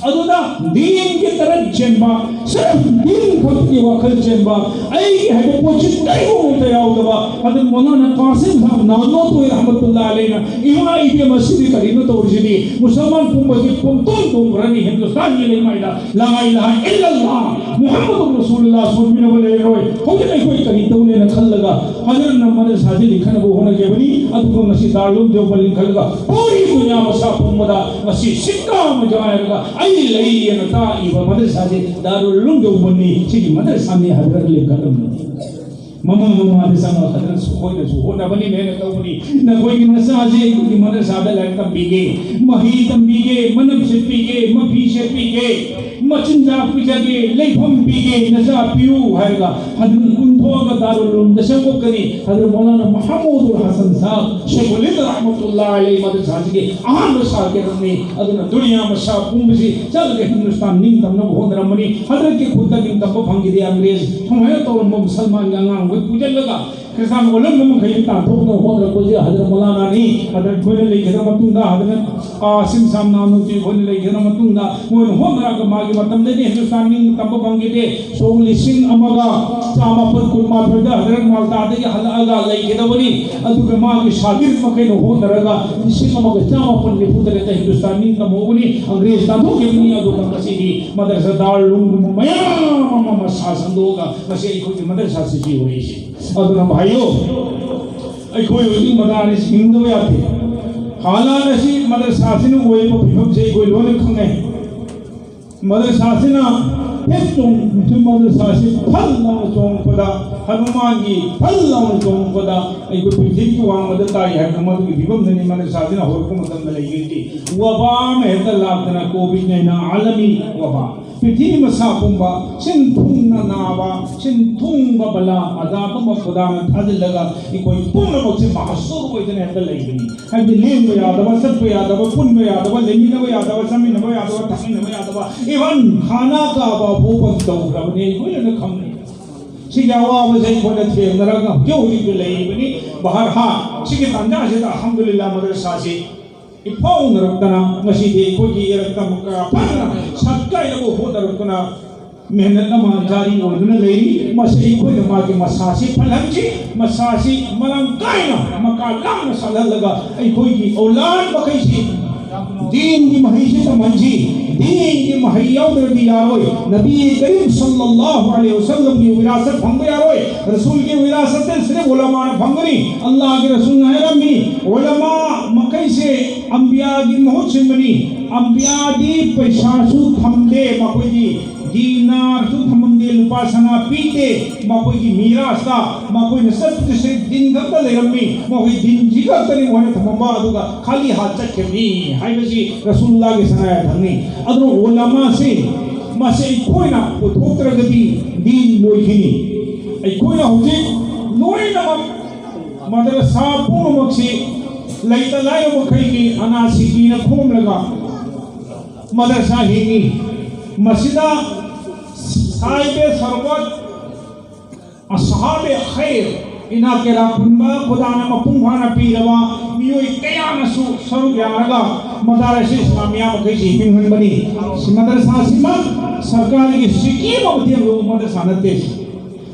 ꯑꯗꯨꯅ ꯗꯤꯟꯒꯤ ꯇꯔꯠ ꯆꯦꯟꯕ, ꯁꯤꯔꯐ ꯗꯤꯟ ꯈꯛꯀꯤ ꯋꯥꯈꯜ ꯆꯦꯟꯕ, ꯑꯩꯒꯤ ꯍꯥꯏꯕ ꯄꯣꯠꯁꯤ ꯀꯔꯤꯒꯨꯝꯕ ꯑꯃꯠꯇ ꯌꯥꯎꯗꯕ, ꯑꯗꯨ ꯃꯧꯂꯥꯅꯥ ꯀꯥꯁꯤꯝ ꯁꯥꯍꯕ ꯅꯥꯅꯣꯇꯣꯏ ꯔꯍꯃꯇꯨꯜꯂꯥꯍꯤ ꯑꯂꯩꯅ, "ꯏꯃꯥ ꯏꯕꯦꯝ ꯑꯁꯤꯗꯤ ꯀꯔꯤꯅꯣ ꯇꯧꯔꯤꯁꯤꯗꯤ? ꯃꯨꯁꯜꯃꯥꯟ ꯄꯨꯝꯕꯁꯤ ꯄꯨꯝꯇꯣꯟ ꯇꯣꯡꯈ꯭ꯔꯅꯤ ꯍꯤꯟꯗꯨꯁꯇꯥꯟꯒꯤ ꯂꯩꯃꯥꯏꯗ꯫ ꯂꯥ ꯏꯂꯥꯍ ꯏꯜꯂꯜꯂꯥꯍ ꯃꯨꯍꯝꯃꯗꯨ ꯔꯁꯨꯂꯨꯜꯂꯥꯍ ꯁꯣꯟꯕꯤꯅꯕ ꯂꯩꯔꯔꯣꯏ꯫ ꯍꯧꯖꯤꯛ ꯑꯩꯈꯣꯏ ꯀꯔꯤ ꯇꯧꯅꯦꯅ ꯈꯜꯂꯒ ꯍꯖꯔꯠꯅ ꯃꯗꯔꯁꯥꯁꯤ ꯂꯤꯡꯈꯠꯅꯕ ꯍꯣꯠꯅꯈꯤꯕꯅꯤ꯫ ꯑꯗꯨꯒ ꯉꯁꯤ ꯗꯥꯔꯨꯜ ꯎꯂꯨꯝ ꯗꯦꯋꯕꯟ ꯂꯤꯡꯈꯠꯂꯒ ꯄꯨꯔꯤ ꯗꯨꯅꯤꯌꯥ ꯃꯁꯥ ꯄꯨꯝꯕꯗ ꯉꯁꯤ ꯁꯤꯛꯀꯥ ꯑꯃ ꯌꯥꯎꯔꯒ ꯑꯩ ꯂꯩ ꯑꯅ ꯇꯥꯛꯏꯕ ꯃꯗꯔꯁꯥꯁꯤ ꯗꯥꯔꯨꯜ ꯎꯂꯨꯝ ꯗꯦꯋꯕꯟꯅꯤ꯫ ꯁꯤꯒꯤ ꯃꯗꯔꯁꯥꯅꯤ ꯍꯖꯔꯠ ꯂꯤꯡꯈꯠꯂꯝꯕꯅꯤ꯫ ꯃꯃꯥ ꯃꯃꯥꯗ ꯆꯪꯉꯒ ꯍꯖꯔꯠꯁꯨ ꯑꯩꯈꯣꯏꯅꯁꯨ ꯍꯣꯠꯅꯕꯅꯤ, ꯃꯍꯅꯠ ꯇꯧꯕꯅꯤ꯫ ꯅꯈꯣꯏꯒꯤ ꯅꯆꯥꯁꯦ ꯑꯩꯈꯣꯏꯒꯤ ꯃꯗꯔꯁꯥꯗ ꯂꯥꯏꯔꯤꯛ ꯇꯝꯕꯤꯒꯦ, ꯃꯍꯩ ꯇꯝꯕꯤꯒꯦ, ꯃꯅꯞ ꯁꯤꯠꯄꯤꯒꯦ, ꯃꯐꯤ ꯁꯦꯠꯄꯤꯒꯦ, ꯃꯆꯤꯟꯖꯥꯛ ꯄꯤꯖꯒꯦ, ꯂꯩꯐꯝ ꯄꯤꯒꯦ, ꯅꯆꯥ ꯄꯤꯌꯨ ꯍꯥꯏꯔꯒ ꯍꯖꯔꯠ ꯀꯨꯝꯊꯣꯛꯑꯒ ꯗꯥꯔꯨꯜ ꯎꯂꯨꯝꯗ ꯆꯪꯉꯛꯀꯅꯤ꯫ ꯍꯖꯔꯠ ꯃꯧꯂꯥꯅꯥ ꯃꯍꯃꯨꯗꯨꯜ ꯍꯁꯟ ꯁꯥꯍꯕ ꯁꯦꯈꯨꯜ ꯍꯤꯟꯗ ꯔꯍꯃꯇꯨꯜꯂꯥꯍꯤ ꯑꯂꯩꯍꯤ ꯃꯗꯔꯁꯥꯁꯤꯒꯤ ꯑꯍꯥꯟꯕ ꯁꯥꯀꯤꯔꯅꯤ꯫ ꯑꯗꯨꯅ ꯗꯨꯅꯤꯌꯥ ꯃꯁꯥ ꯄꯨꯝꯕꯁꯤ ꯆꯠꯂꯒ ꯍꯤꯟꯗꯨꯁꯇꯥꯟ ꯅꯤꯡꯇꯝꯅꯕ ꯍꯣꯠꯅꯔꯝꯕꯅꯤ꯫ ꯍꯖꯔꯠꯀꯤ ꯈꯨꯠꯇ ꯅꯤꯡꯇꯝꯕ ꯐꯪꯈꯤꯗꯦ꯫ ꯑꯪꯒ꯭ꯔꯦꯖ ꯁꯨꯃꯥꯏꯅ ꯇꯧꯔꯝꯕ ꯃꯨꯁꯜꯃꯥꯟꯒꯤ ꯑꯉꯥꯡꯈꯣꯏ ꯄꯨꯁꯤꯜꯂꯒ ꯈ꯭ꯔꯤꯁꯇꯥꯟ ꯑꯣꯜꯂꯝꯕ ꯃꯈꯩ ꯇꯥꯟꯊꯣꯛꯅꯕ ꯍꯣꯠꯅꯔꯛꯄꯁꯦ ꯍꯖꯔꯠ ꯃꯧꯂꯥꯅꯥꯅꯤ꯫ ꯍꯖꯔꯠ ꯑꯩꯈꯣꯏꯅ ꯂꯩꯈꯤꯗ ꯃꯇꯨꯡꯗ, ꯍꯖꯔꯠ ꯀꯥꯁꯤꯝ ꯁꯥꯍꯕ ꯅꯥꯅꯣꯇꯣꯏ ꯑꯩꯈꯣꯏꯅ ꯂꯩꯈꯤꯗ ꯃꯇꯨꯡꯗ, ꯃꯣꯏꯅ ꯍꯣꯠꯅꯔꯒ ꯃꯥꯒꯤ ꯃꯇꯝꯗꯗꯤ ꯍꯤꯟꯗꯨꯁꯇꯥꯟ ꯅꯤꯡꯇꯝꯕ ꯐꯪꯈꯤꯗꯦ꯫ ꯁꯣꯛ ꯂꯤꯁꯤꯡ ꯑꯃꯒ ꯆꯥꯃꯥꯄꯟ ꯀꯨꯟꯃꯥꯊꯣꯏꯗ ꯍꯖꯔꯠ ꯃꯥꯜꯇꯥꯗꯒꯤ ꯍꯜꯂꯛꯑꯒ ꯂꯩꯒꯗꯕꯅꯤ꯫ ꯑꯗꯨꯒ ꯃꯥꯒꯤ ꯁꯥꯒꯤꯔ ꯃꯈꯩꯅ ꯍꯣꯠꯅꯔꯒ ꯂꯤꯁꯤꯡ ꯑꯃꯒ ꯆꯥꯃꯥꯄꯟ ꯅꯤꯐꯨ ꯇꯔꯦꯠꯇ ꯍꯤꯟꯗꯨꯁꯇꯥꯟ ꯅꯤꯡꯇꯝꯍꯧꯕꯅꯤ꯫ ꯑꯪꯒ꯭ꯔꯦꯖ ꯇꯥꯟꯊꯣꯛꯈꯤꯕꯅꯤ꯫ ꯑꯗꯨꯒ ꯉꯁꯤꯗꯤ ꯃꯗꯔꯁꯥ ꯗꯥꯔꯨꯜ ꯎꯂꯨꯝꯒꯨꯝꯕ ꯃꯌꯥꯝ ꯑꯃ ꯃꯁꯥ ꯁꯟꯗꯣꯛꯑꯒ ꯉꯁꯤ ꯑꯩꯈꯣꯏꯒꯤ ꯃꯗꯔꯁꯥꯁꯤ ꯁꯤ ꯑꯣꯏꯔꯤꯁꯤ꯫ ꯑꯗꯨꯅ ꯚꯥꯏꯌꯣ, ꯑꯩꯈꯣꯏ ꯍꯧꯖꯤꯛ ꯃꯗꯥꯔꯤꯁ ꯍꯤꯡꯗꯕ ꯌꯥꯗꯦ꯫ ꯍꯥꯂꯥꯠ ꯑꯁꯤ ꯃꯗꯔꯁꯥꯁꯤꯅ ꯑꯣꯏꯔꯤꯕ ꯐꯤꯕꯝꯁꯦ ꯑꯩꯈꯣꯏ ꯂꯣꯏꯅ ꯈꯪꯉꯦ꯫ ꯃꯗꯔꯁꯥꯁꯤꯅ ꯍꯦꯛ ꯆꯣꯡ-, ꯃꯗꯔꯁꯥꯁꯤ ꯐꯜ ꯂꯥꯎꯅ ꯆꯣꯡꯉꯛꯄꯗ, ꯍꯅꯨꯃꯥꯟꯒꯤ ꯐꯜ ꯂꯥꯎꯅ ꯆꯣꯡꯉꯛꯄꯗ ꯑꯩꯈꯣꯏ ꯄ꯭ꯔꯤꯊꯤꯕꯤꯒꯤ ꯋꯥꯡꯃꯗ ꯇꯥꯏ ꯍꯥꯏꯕ ꯃꯗꯨꯒꯤ ꯐꯤꯕꯝꯗꯅꯤ ꯃꯗꯔꯁꯥꯁꯤꯅ ꯍꯧꯔꯛꯄ ꯃꯇꯝꯗ ꯂꯩꯈꯤꯕꯁꯤ꯫ ꯋꯕꯥ ꯑꯃ ꯍꯦꯛꯇ ꯂꯥꯛꯇꯅ, ꯀꯣꯚꯤꯗ ꯅꯥꯏꯟꯇꯤꯟ ꯑꯥꯂꯃꯤ ꯋꯕꯥ, ꯄ꯭ꯔꯤꯊꯤꯕꯤ ꯃꯁꯥ ꯄꯨꯝꯕ ꯁꯤꯟ ꯊꯨꯡꯅ ꯅꯥꯕ, ꯁꯤꯟ ꯊꯨꯡꯕ ꯕꯂꯥ ꯑꯖꯥꯕ ꯄꯨꯝꯕ ꯈꯨꯗꯥꯅ ꯊꯥꯖꯤꯜꯂꯒ ꯑꯩꯈꯣꯏ ꯄꯨꯝꯅꯃꯛꯁꯦ ꯃꯍꯁꯨꯔ ꯑꯣꯏꯗꯅ ꯍꯦꯛꯇ ꯂꯩꯕꯅꯤ꯫ ꯍꯥꯏꯕꯗꯤ ꯂꯦꯡꯕ ꯌꯥꯗꯕ, ꯆꯠꯄ ꯌꯥꯗꯕ, ꯄꯨꯟꯕ ꯌꯥꯗꯕ, ꯂꯩꯃꯤꯟꯅꯕ ꯌꯥꯗꯕ, ꯆꯥꯃꯤꯟꯅꯕ ꯌꯥꯗꯕ, ꯊꯛꯃꯤꯟꯅꯕ ꯌꯥꯗꯕ, even ꯈꯥꯅꯥ ꯀꯥꯕ ꯐꯥꯎꯕ ꯇꯧꯈ꯭ꯔꯕꯅꯤ꯫ ꯑꯩꯈꯣꯏꯅ ꯈꯪꯅꯩ꯫ ꯁꯤꯒꯤ ꯑꯋꯥꯕꯁꯦ ꯑꯩꯈꯣꯏꯅ ꯊꯦꯡꯅꯔꯒ ꯍꯧꯖꯤꯛ ꯍꯧꯖꯤꯛꯁꯨ ꯂꯩꯔꯤꯕꯅꯤ꯫ ꯕꯍꯔꯍꯥꯜ, ꯁꯤꯒꯤ ꯇꯥꯟꯖꯥꯁꯤꯗ ꯑꯜꯍꯝꯗꯨꯂꯤꯜꯂꯥ ꯃꯗꯔꯁꯥꯁꯤ ꯏꯐꯥꯎꯅꯔꯛꯇꯅ ꯉꯁꯤꯗꯤ ꯑꯩꯈꯣꯏꯒꯤ ꯏꯔꯛꯇ ꯑꯃꯨꯛꯀ ꯐꯖꯅ ꯁꯠꯀꯥꯏꯅꯕ ꯍꯣꯠꯅꯔꯛꯇꯅ ꯃꯦꯍꯅꯠ ꯑꯃ ꯖꯥꯔꯤ ꯑꯣꯏꯗꯨꯅ ꯂꯩꯔꯤ꯫ ꯃꯁꯤ ꯑꯩꯈꯣꯏꯅ ꯃꯥꯒꯤ ꯃꯁꯥꯁꯤ ꯐꯠꯍꯟꯁꯤ, ꯃꯁꯥꯁꯤ ꯃꯔꯥꯡ ꯀꯥꯏꯅ ꯃꯀꯥ ꯂꯥꯝꯅ ꯁꯥꯠꯍꯜꯂꯒ ꯑꯩꯈꯣꯏꯒꯤ ꯑꯧꯂꯥꯗ ꯃꯈꯩꯁꯤ ꯗꯤꯟꯒꯤ ꯃꯍꯩꯁꯤ ꯇꯝꯍꯟꯁꯤ꯫ ꯗꯤꯟꯒꯤ ꯃꯍꯩ ꯌꯥꯎꯗ꯭ꯔꯗꯤ ꯌꯥꯔꯣꯏ꯫ ꯅꯕꯤ ꯀꯔꯤꯝ ꯁꯜꯂꯜꯂꯥꯍꯨ ꯑꯂꯩꯍꯤ ꯋꯁꯜꯂꯝꯒꯤ ꯋꯤꯔꯥꯁꯠ ꯐꯪꯕ ꯌꯥꯔꯣꯏ꯫ ꯔꯁꯨꯜꯒꯤ ꯋꯤꯔꯥꯁꯠꯇ ꯁꯤꯔꯐ ꯎꯂꯃꯥꯅ ꯐꯪꯒꯅꯤ꯫ ꯑꯜꯂꯥꯍꯒꯤ ꯔꯁꯨꯜꯅ ꯍꯥꯏꯔꯝꯃꯤ, ꯎꯂꯃꯥ ꯃꯈꯩꯁꯦ ꯑꯝꯕꯤꯌꯥꯒꯤ ꯃꯍꯨꯠ ꯁꯤꯟꯕꯅꯤ꯫ ꯑꯝꯕꯤꯌꯥꯗꯤ ꯄꯩꯁꯥꯁꯨ ꯊꯝꯗꯦ ꯃꯈꯣꯏꯗꯤ, ꯗꯤꯅꯥꯔꯁꯨ ꯊꯝꯃꯝꯗꯦ, ꯂꯨꯄꯥ ꯁꯅꯥ ꯄꯤꯗꯦ꯫ ꯃꯈꯣꯏꯒꯤ ꯃꯤꯔꯥꯁꯇ ꯃꯈꯣꯏꯅ ꯆꯠꯄꯗꯨꯁꯦ ꯗꯤꯟ ꯈꯛꯇ ꯂꯩꯔꯝꯃꯤ꯫ ꯃꯈꯣꯏ ꯗꯤꯟꯁꯤ ꯈꯛꯇꯅꯤ ꯃꯈꯣꯏꯅ ꯊꯝꯃꯝꯕ, ꯑꯗꯨꯒ ꯈꯥꯂꯤ ꯍꯥꯠ ꯆꯠꯈꯤꯕꯅꯤ ꯍꯥꯏꯕꯁꯤ ꯔꯁꯨꯜꯂꯥꯒꯤ ꯁꯅꯥ ꯌꯥꯊꯪꯅꯤ꯫ ꯑꯗꯨꯅ ꯎꯂꯃꯥꯁꯤ, ꯃꯁꯤ ꯑꯩꯈꯣꯏꯅ ꯄꯨꯊꯣꯛꯇ꯭ꯔꯒꯗꯤ ꯗꯤꯟ ꯂꯣꯏꯈꯤꯅꯤ꯫ ꯑꯩꯈꯣꯏꯅ ꯍꯧꯖꯤꯛ ꯂꯣꯏꯅꯃꯛ ꯃꯗꯔꯁꯥ ꯄꯨꯝꯅꯃꯛꯁꯤ ꯂꯩꯇ ꯂꯥꯏꯔ ꯃꯈꯩꯒꯤ ꯑꯅꯥ ꯁꯤꯀꯤꯅ ꯈꯣꯝꯂꯒ ꯃꯗꯔꯁꯥ ꯍꯤꯡꯉꯤ꯫ ꯃꯁꯤꯗ ꯁꯥꯍꯤꯕꯦ ꯁꯔꯕꯠ, ꯑꯁꯍꯥꯕꯦ ꯈꯩꯔ, ꯏꯅꯥꯛ ꯀꯩꯔꯥꯛ ꯈꯨꯟꯕ ꯈꯨꯗꯥꯅ ꯃꯄꯨꯡ ꯐꯥꯅ ꯄꯤꯔꯕ ꯃꯤꯑꯣꯏ ꯀꯌꯥꯅꯁꯨ ꯁꯔꯨꯛ ꯌꯥꯔꯒ ꯃꯗꯥꯔꯁ ꯏꯁꯂꯥꯃꯤꯌꯥ ꯃꯈꯩꯁꯤ ꯍꯤꯡꯍꯟꯕꯅꯤ꯫ ꯁꯤ ꯃꯗꯔꯁꯥꯁꯤꯃꯛ ꯁꯔꯀꯥꯔꯒꯤ ꯁꯤꯀꯤ ꯑꯃ ꯃꯇꯦꯡ ꯂꯧꯕ ꯃꯗꯔꯁꯥ ꯅꯠꯇꯦ꯫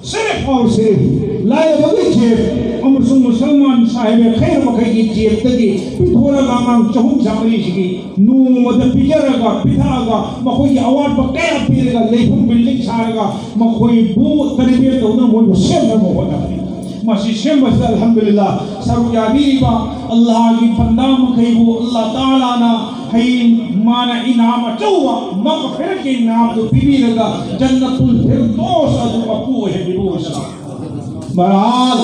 ꯁꯤꯔꯐ ꯑꯣꯔ ꯁꯤꯔꯐ ꯂꯥꯏꯔꯕꯒꯤ ꯖꯦꯕ ꯑꯃꯁꯨꯡ ꯃꯨꯁꯜꯃꯥꯟ ꯁꯥꯍꯤꯕ ꯈꯩꯔ ꯃꯈꯩꯒꯤ ꯖꯦꯕꯇꯒꯤ ꯄꯤꯊꯣꯔꯒ ꯑꯉꯥꯡ ꯆꯍꯨꯝ ꯆꯥꯃꯔꯤꯁꯤꯒꯤ ꯅꯣꯡꯃꯗ ꯄꯤꯖꯔꯒ ꯄꯤꯊꯛꯑꯒ ꯃꯈꯣꯏꯒꯤ ꯑꯋꯥꯠꯄ ꯀꯌꯥ ꯄꯤꯔꯒ ꯂꯩꯐꯝ ꯕꯤꯜꯗꯤꯡ ꯁꯥꯔꯒ ꯃꯈꯣꯏꯕꯨ ꯇꯔꯕꯤꯌꯠ ꯇꯧꯗꯨꯅ ꯃꯣꯏꯕꯨ ꯁꯦꯝꯅꯕ ꯍꯣꯠꯅꯕꯅꯤ꯫ ꯃꯁꯤ ꯁꯦꯝꯕꯁꯤꯗ ꯑꯜꯍꯝꯗꯨꯂꯤꯜꯂꯥ ꯁꯔꯨꯛ ꯌꯥꯕꯤꯔꯤꯕ ꯑꯜꯂꯥꯍꯒꯤ ꯕꯟꯗꯥ ꯃꯈꯩꯕꯨ ꯑꯜꯂꯥꯍ ꯇꯥꯂꯥꯅ ꯍꯌꯦꯡ ꯃꯥꯅ ꯏꯅꯥꯝ ꯑꯆꯧꯕ ꯃꯒꯐꯤꯔꯠꯀꯤ ꯏꯅꯥꯝꯗꯨ ꯄꯤꯕꯤꯔꯒ ꯖꯟꯅꯇꯨꯜ ꯐꯤꯔꯗꯣꯁ ꯑꯗꯨ ꯃꯄꯨ ꯑꯣꯏꯍꯟꯕꯤꯕ ꯑꯣꯏꯁꯅꯨ꯫ ꯕꯍꯔꯍꯥꯜ,